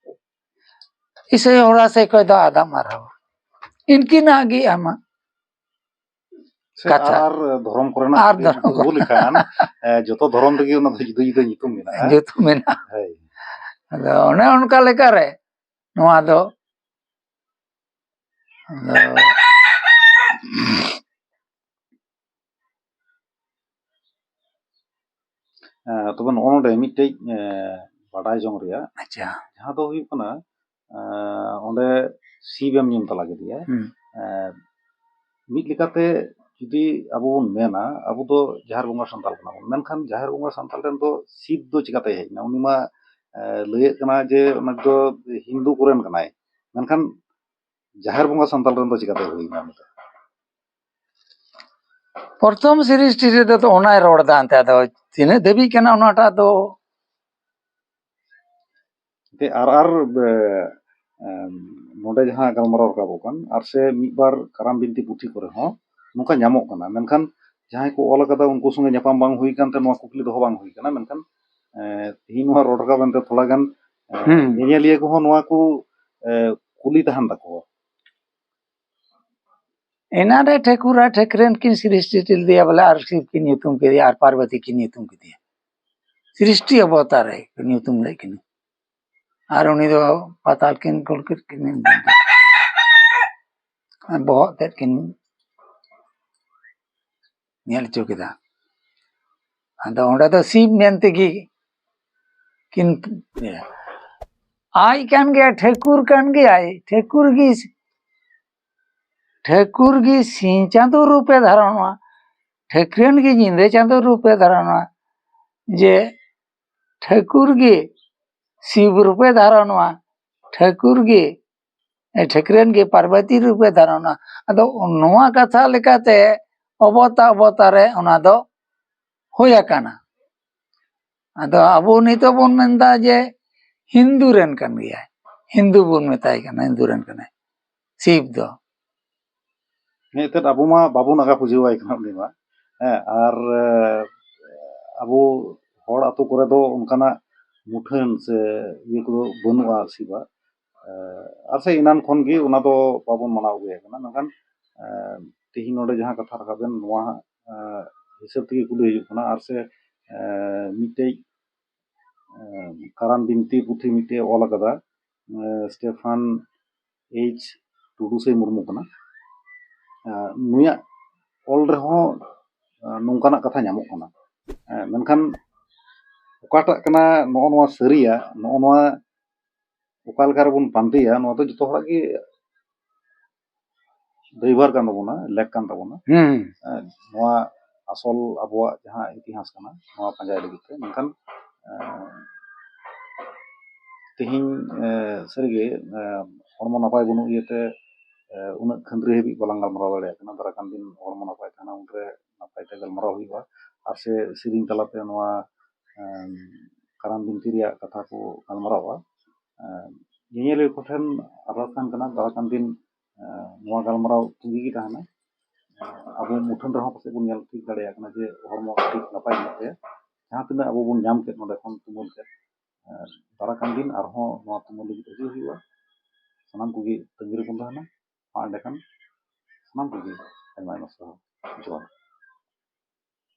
ᱤᱥᱟᱹᱭ ᱦᱚᱲᱟ ᱥᱮᱫ ᱠᱷᱚᱡ ᱫᱚ ᱟᱫᱟᱢ ᱟᱨᱦᱚᱸ ᱤᱱᱠᱤᱱᱟᱜ ᱜᱮ ᱟᱢᱟᱜ᱾ ᱥᱮ ᱠᱟᱛᱷᱟ᱾ ᱟᱨ ᱫᱷᱚᱨᱚᱢ ᱠᱚᱨᱮᱱᱟᱜ ᱟᱨ ᱡᱩᱫᱤ ᱫᱷᱚᱨᱚᱢ ᱵᱚᱱ ᱠᱚ᱾ ᱞᱮᱠᱷᱟᱱ, ᱮ, ᱡᱚᱛᱚ ᱫᱷᱚᱨᱚᱢ ᱨᱮᱜᱮ ᱚᱱᱟ ᱫᱚ ᱡᱩᱫᱟᱹ ᱡᱩᱫᱟᱹ ᱧᱩᱛᱩᱢ ᱢᱮᱱᱟᱜᱼᱟ᱾ ᱧᱩᱛᱩᱢ ᱢᱮᱱᱟᱜᱼᱟ᱾ ᱦᱳᱭ᱾ ᱟᱫᱚ ᱚᱱᱮ ᱚᱱᱠᱟ ᱞᱮᱠᱟᱨᱮ ᱱᱚᱣᱟ ᱫᱚ ᱟᱫᱚ ᱮ, ᱛᱚᱵᱮ ᱱᱚᱜᱼᱚ ᱱᱚᱰᱮ ᱢᱤᱫᱴᱮᱡ, ᱮ, ᱵᱟᱰᱟᱭ ᱡᱚᱝ ᱨᱮᱭᱟᱜ, ᱟᱪᱪᱷᱟ᱾ ᱡᱟᱦᱟᱸ ᱫᱚ ᱦᱩᱭᱩᱜ ᱠᱟᱱᱟ, ᱮ, ᱚᱸᱰᱮ ᱥᱤᱵᱮᱢ ᱧᱩᱢ ᱛᱟᱞᱟ ᱠᱮᱫᱮᱭᱟ᱾ ᱦᱩᱸ᱾ ᱮ, ᱢᱤᱫ ᱞᱮᱠᱟᱛᱮ ᱡᱩᱫᱤ ᱟᱵᱚ ᱵᱚᱱ ᱢᱮᱱᱟ, ᱟᱵᱚ ᱫᱚ ᱡᱟᱦᱮᱨ ᱵᱚᱸᱜᱟ ᱥᱟᱱᱛᱟᱲ ᱠᱟᱱᱟ ᱵᱚᱱ, ᱢᱮᱱᱠᱷᱟᱱ ᱡᱟᱦᱮᱨ ᱵᱚᱸᱜᱟ ᱥᱟᱱᱛᱟᱲ ᱨᱮᱱ ᱫᱚ ᱥᱤᱵ ᱫᱚ ᱪᱤᱠᱟᱛᱮ ᱦᱮᱡ ᱮᱱᱟ? ᱩᱱᱤ ᱢᱟ, ᱮ, ᱞᱟᱹᱭᱮᱫ ᱠᱟᱱᱟ ᱡᱮ ᱚᱱᱟ ᱫᱚ ᱦᱤᱱᱫᱩ ᱠᱚᱨᱮᱱ ᱠᱟᱱᱟᱭ, ᱢᱮᱱᱠᱷᱟᱱ ᱡᱟᱦᱮᱨ ᱵᱚᱸᱜᱟ ᱥᱟᱱᱛᱟᱲ ᱨᱮᱱ ᱫᱚ ᱪᱤᱠᱟᱛᱮ ᱦᱩᱭ ᱮᱱᱟ ᱩᱱᱤ ᱫᱚ? ᱯᱨᱚᱛᱷᱚᱢ ᱥᱨᱤᱥᱴᱤ ᱨᱮᱫᱚ ᱛᱚ ᱚᱱᱟᱭ ᱨᱚᱲ ᱮᱫᱟ ᱮᱱᱛᱮ, ᱟᱫᱚ ᱛᱤᱱᱟᱹᱜ ᱫᱷᱟᱹᱵᱤᱡ ᱠᱟᱱᱟ ᱚᱱᱟᱴᱟᱜ ᱫᱚ᱾ ᱮᱱᱛᱮ ᱟᱨ, ᱟᱨ, ᱮ, ᱮᱢ, ᱱᱚᱰᱮ ᱡᱟᱦᱟᱸ ᱜᱟᱞᱢᱟᱨᱟᱣ ᱨᱟᱠᱟᱵᱚᱜ ᱠᱟᱱ, ᱟᱨ ᱥᱮ ᱢᱤᱫ ᱵᱟᱨ ᱠᱟᱨᱟᱢ ᱵᱤᱱᱛᱤ ᱯᱩᱛᱷᱤ ᱠᱚᱨᱮ ᱦᱚᱸ ᱱᱚᱝᱠᱟ ᱧᱟᱢᱚᱜ ᱠᱟᱱᱟ, ᱢᱮᱱᱠᱷᱟᱱ ᱡᱟᱦᱟᱸᱭ ᱠᱚ ᱚᱞ ᱟᱠᱟᱫᱟ ᱩᱱᱠᱩ ᱥᱚᱸᱜᱮ ᱧᱟᱯᱟᱢ ᱵᱟᱝ ᱦᱩᱭ ᱠᱟᱱᱛᱮ ᱱᱚᱣᱟ ᱠᱩᱠᱞᱤ ᱫᱚᱦᱚ ᱵᱟᱝ ᱦᱩᱭ ᱠᱟᱱᱟ, ᱢᱮᱱᱠᱷᱟᱱ, ᱮ, ᱛᱮᱦᱮᱧ ᱱᱚᱣᱟ ᱨᱚᱲ ᱨᱟᱠᱟᱵ ᱮᱱᱛᱮ ᱛᱷᱚᱲᱟ ᱜᱟᱱ, ᱮ, ᱦᱩᱸ᱾ ᱧᱮᱧᱮᱞᱤᱭᱟᱹ ᱠᱚᱦᱚᱸ ᱱᱚᱣᱟ ᱠᱚ, ᱮ, ᱠᱩᱞᱤ ᱛᱟᱦᱮᱱ ᱛᱟᱠᱚᱣᱟ᱾ ᱮᱱᱟᱱ ᱨᱮ ᱴᱷᱟᱹᱠᱩᱨ ᱟᱨ ᱴᱷᱟᱹᱠᱨᱟᱹᱱ ᱠᱤᱱ ᱥᱨᱤᱥᱴᱤ ᱞᱮᱫᱮᱭᱟ ᱵᱚᱞᱮ, ᱟᱨ ᱥᱤᱵ ᱠᱤᱱ ᱧᱩᱛᱩᱢ ᱠᱮᱫᱮᱭᱟ ᱟᱨ ᱯᱟᱨᱵᱚᱛᱤ ᱠᱤᱱ ᱧᱩᱛᱩᱢ ᱠᱮᱫᱮᱭᱟ᱾ ᱥᱨᱤᱥᱴᱤ ᱚᱵᱚᱛᱟᱨ ᱨᱮ ᱠᱤᱱ ᱧᱩᱛᱩᱢ ᱞᱮᱫ ᱠᱤᱱᱟ᱾ ᱟᱨ ᱩᱱᱤ ᱫᱚ ᱯᱟᱛᱟᱞ ᱠᱤᱱ ᱠᱩᱞ ᱠᱮᱫ ᱠᱤᱱᱟ᱾ ᱟᱨ ᱵᱚᱦᱚᱜ ᱛᱮᱫ ᱠᱤᱱ ᱧᱮᱞ ᱦᱚᱪᱚ ᱠᱮᱫᱟ᱾ ᱟᱫᱚ ᱚᱸᱰᱮ ᱫᱚ ᱥᱤᱵ ᱢᱮᱱ ᱛᱮᱜᱮ ᱠᱤᱱ, ᱟᱡ ᱠᱟᱱ ᱜᱮᱭᱟᱭ, ᱴᱷᱟᱹᱠᱩᱨ ᱠᱟᱱ ᱜᱮᱭᱟᱭ, ᱴᱷᱟᱹᱠᱩᱨ ᱜᱮ, ᱴᱷᱟᱹᱠᱩᱨ ᱜᱮ ᱥᱤᱧ ᱪᱟᱸᱫᱳ ᱨᱩᱯᱮ ᱫᱷᱟᱨᱚᱱᱚᱜᱼᱟ, ᱴᱷᱟᱹᱠᱨᱟᱹᱱ ᱜᱮ ᱧᱤᱫᱟᱹ ᱪᱟᱸᱫᱳ ᱨᱩᱯᱮ ᱫᱷᱟᱨᱚᱱᱚᱜᱼᱟ, ᱡᱮ ᱴᱷᱟᱹᱠᱩᱨ ᱜᱮ ᱥᱤᱵ ᱨᱩᱯᱮ ᱫᱷᱟᱨᱚᱱᱚᱜᱼᱟ, ᱴᱷᱟᱹᱠᱩᱨ ᱜᱮ, ᱮ, ᱴᱷᱟᱹᱠᱨᱟᱹᱱ ᱜᱮ ᱯᱟᱨᱵᱚᱛᱤ ᱨᱩᱯᱮ ᱫᱷᱟᱨᱚᱱᱚᱜᱼᱟ᱾ ᱟᱫᱚ ᱱᱚᱣᱟ ᱠᱟᱛᱷᱟ ᱞᱮᱠᱟᱛᱮ ᱚᱵᱚᱛᱟ ᱚᱵᱚᱛᱟ ᱨᱮ ᱚᱱᱟ ᱫᱚ ᱦᱩᱭ ᱟᱠᱟᱱᱟ᱾ ᱟᱫᱚ ᱟᱵᱚ ᱱᱤᱛᱚᱜ ᱵᱚᱱ ᱢᱮᱱᱫᱟ ᱡᱮ ᱦᱤᱱᱫᱩ ᱨᱮᱱ ᱠᱟᱱ ᱜᱮᱭᱟᱭ, ᱦᱤᱱᱫᱩ ᱵᱚᱱ ᱢᱮᱛᱟᱭ ᱠᱟᱱᱟ, ᱦᱤᱱᱫᱩ ᱨᱮᱱ ᱠᱟᱱᱟᱭ ᱥᱤᱵ ᱫᱚ᱾ ᱦᱮᱸ, ᱮᱱᱛᱮᱫ ᱟᱵᱚ ᱢᱟ ᱵᱟᱵᱚ ᱱᱟᱜᱟ ᱯᱩᱡᱟᱹᱣᱟᱭ ᱠᱟᱱᱟ ᱩᱱᱤ ᱢᱟ᱾ ᱦᱮᱸ, ᱟᱨ, ᱮ, ᱟᱵᱚ ᱦᱚᱲ ᱟᱛᱳ ᱠᱚᱨᱮ ᱫᱚ ᱚᱱᱠᱟᱱᱟᱜ ᱢᱩᱴᱷᱟᱹᱱ ᱥᱮ ᱤᱭᱟᱹ ᱠᱚᱫᱚ ᱵᱟᱹᱱᱩᱜᱼᱟ ᱥᱤᱵᱟᱜ᱾ ᱟᱨ ᱥᱮ ᱮᱱᱟᱱ ᱠᱷᱚᱱ ᱜᱮ ᱚᱱᱟ ᱫᱚ ᱵᱟᱵᱚᱱ ᱢᱟᱱᱟᱣ ᱟᱹᱜᱩᱭᱮᱫ ᱠᱟᱱᱟ᱾ ᱢᱮᱱᱠᱷᱟᱱ ᱛᱮᱦᱮᱧ ᱱᱚᱰᱮ ᱡᱟᱦᱟᱸ ᱠᱟᱛᱷᱟ ᱨᱟᱠᱟᱵ ᱮᱱ, ᱱᱚᱣᱟ ᱦᱤᱥᱟᱹᱵ ᱛᱮᱜᱮ ᱠᱩᱞᱤ ᱦᱩᱭᱩᱜ ᱠᱟᱱᱟ᱾ ᱟᱨ ᱥᱮ ᱢᱤᱫᱴᱮᱡ ᱠᱟᱨᱟᱢ ᱵᱤᱱᱛᱤ ᱯᱩᱛᱷᱤ ᱢᱤᱫᱴᱮᱡ ᱚᱞ ᱟᱠᱟᱫᱟ, ᱥᱴᱮᱯᱷᱟᱱ ᱮᱭᱤᱪ ᱴᱩᱰᱩ ᱥᱮ ᱢᱩᱨᱢᱩ ᱠᱟᱱᱟ᱾ ᱱᱩᱭᱟᱜ ᱚᱞ ᱨᱮᱦᱚᱸ ᱱᱚᱝᱠᱟᱱᱟᱜ ᱠᱟᱛᱷᱟ ᱧᱟᱢᱚᱜ ᱠᱟᱱᱟ᱾ ᱢᱮᱱᱠᱷᱟᱱ ᱚᱠᱟᱴᱟᱜ ᱠᱟᱱᱟ ᱱᱚᱜᱼᱚ ᱱᱚᱣᱟ ᱥᱟᱹᱨᱤᱭᱟ, ᱱᱚᱜᱼᱚ ᱱᱚᱣᱟ ᱚᱠᱟ ᱞᱮᱠᱟ ᱨᱮᱵᱚᱱ ᱯᱟᱱᱛᱮᱭᱟ, ᱱᱚᱣᱟ ᱫᱚ ᱡᱚᱛᱚ ᱦᱚᱲᱟᱜ ᱜᱮ ᱫᱟᱹᱭᱵᱷᱟᱨ ᱠᱟᱱ ᱛᱟᱵᱚᱱᱟ, ᱞᱮᱠ ᱠᱟᱱ ᱛᱟᱵᱚᱱᱟ᱾ ᱦᱮᱸ, ᱱᱚᱣᱟ ᱟᱥᱚᱞ ᱟᱵᱚᱣᱟᱜ ᱡᱟᱦᱟᱸ ᱤᱛᱤᱦᱟᱥ ᱠᱟᱱᱟ, ᱱᱚᱣᱟ ᱯᱟᱸᱡᱟᱭ ᱞᱟᱹᱜᱤᱫ ᱛᱮ᱾ ᱢᱮᱱᱠᱷᱟᱱ ᱛᱮᱦᱮᱧ ᱥᱟᱹᱨᱤᱜᱮ ᱦᱚᱲᱢᱚ ᱱᱟᱯᱟᱭ ᱵᱟᱹᱱᱩᱜ ᱤᱭᱟᱹᱛᱮ ᱩᱱᱟᱹᱜ ᱠᱷᱟᱹᱱᱫᱽᱨᱤ ᱦᱟᱹᱵᱤᱡ ᱵᱟᱞᱟᱝ ᱜᱟᱞᱢᱟᱨᱟᱣ ᱫᱟᱲᱮᱭᱟᱜ ᱠᱟᱱᱟ᱾ ᱫᱟᱨᱟᱭ ᱠᱟᱱ ᱫᱤᱱ ᱦᱚᱲᱢᱚ ᱱᱟᱯᱟᱭ ᱛᱟᱦᱮᱱᱟ, ᱩᱱᱨᱮ ᱱᱟᱯᱟᱭ ᱛᱮ ᱜᱟᱞᱢᱟᱨᱟᱣ ᱦᱩᱭᱩᱜᱼᱟ᱾ ᱟᱨ ᱥᱮ ᱥᱮᱨᱮᱧ ᱛᱟᱞᱟᱛᱮ ᱱᱚᱣᱟ ᱠᱟᱨᱟᱢ ᱵᱤᱱᱛᱤ ᱨᱮᱭᱟᱜ ᱠᱟᱛᱷᱟ ᱠᱚ ᱜᱟᱞᱢᱟᱨᱟᱣᱟ᱾ ᱧᱮᱧᱮᱞᱤᱭᱟᱹ ᱠᱚᱴᱷᱮᱱ ᱟᱨᱫᱟᱥ ᱛᱟᱦᱮᱱ ᱠᱟᱱᱟ, ᱫᱟᱨᱟᱭ ᱠᱟᱱ ᱫᱤᱱ ᱱᱚᱣᱟ ᱜᱟᱞᱢᱟᱨᱟᱣ ᱛᱩᱸᱜᱤ ᱜᱮ ᱛᱟᱦᱮᱱᱟ᱾ ᱟᱵᱚ ᱢᱩᱴᱷᱟᱹᱱ ᱨᱮᱦᱚᱸ ᱯᱟᱥᱮᱡ ᱵᱚᱱ ᱧᱮᱞ ᱴᱷᱤᱠ ᱫᱟᱲᱮᱭᱟᱜ ᱠᱟᱱᱟ ᱡᱮ ᱦᱚᱲᱢᱚ ᱴᱷᱤᱠ ᱱᱟᱯᱟᱭ ᱢᱮᱱᱟᱜ ᱛᱟᱭᱟ᱾ ᱡᱟᱦᱟᱸ ᱛᱤᱱᱟᱹᱜ ᱟᱵᱚ ᱵᱚᱱ ᱧᱟᱢ ᱠᱮᱫ ᱱᱚᱰᱮ ᱠᱷᱚᱱ ᱛᱩᱢᱟᱹᱞ ᱠᱮᱫ, ᱫᱟᱨᱟᱭ ᱠᱟᱱ ᱫᱤᱱ ᱟᱨᱦᱚᱸ ᱱᱚᱣᱟ ᱛᱩᱢᱟᱹᱞ ᱞᱟᱹᱜᱤᱫ ᱦᱤᱡᱩᱜ ᱦᱩᱭᱩᱜᱼᱟ᱾ ᱥᱟᱱᱟᱢ ᱠᱚᱜᱮ ᱛᱟᱺᱜᱤ ᱨᱮᱵᱚᱱ ᱛᱟᱦᱮᱱᱟ᱾ ᱢᱟ ᱮᱸᱰᱮᱠᱷᱟᱱ ᱥᱟᱱᱟᱢ ᱠᱚᱜᱮ ᱟᱭᱢᱟ ᱟᱭᱢᱟ ᱥᱟᱨᱦᱟᱣ᱾ ᱡᱚᱦᱟᱨ᱾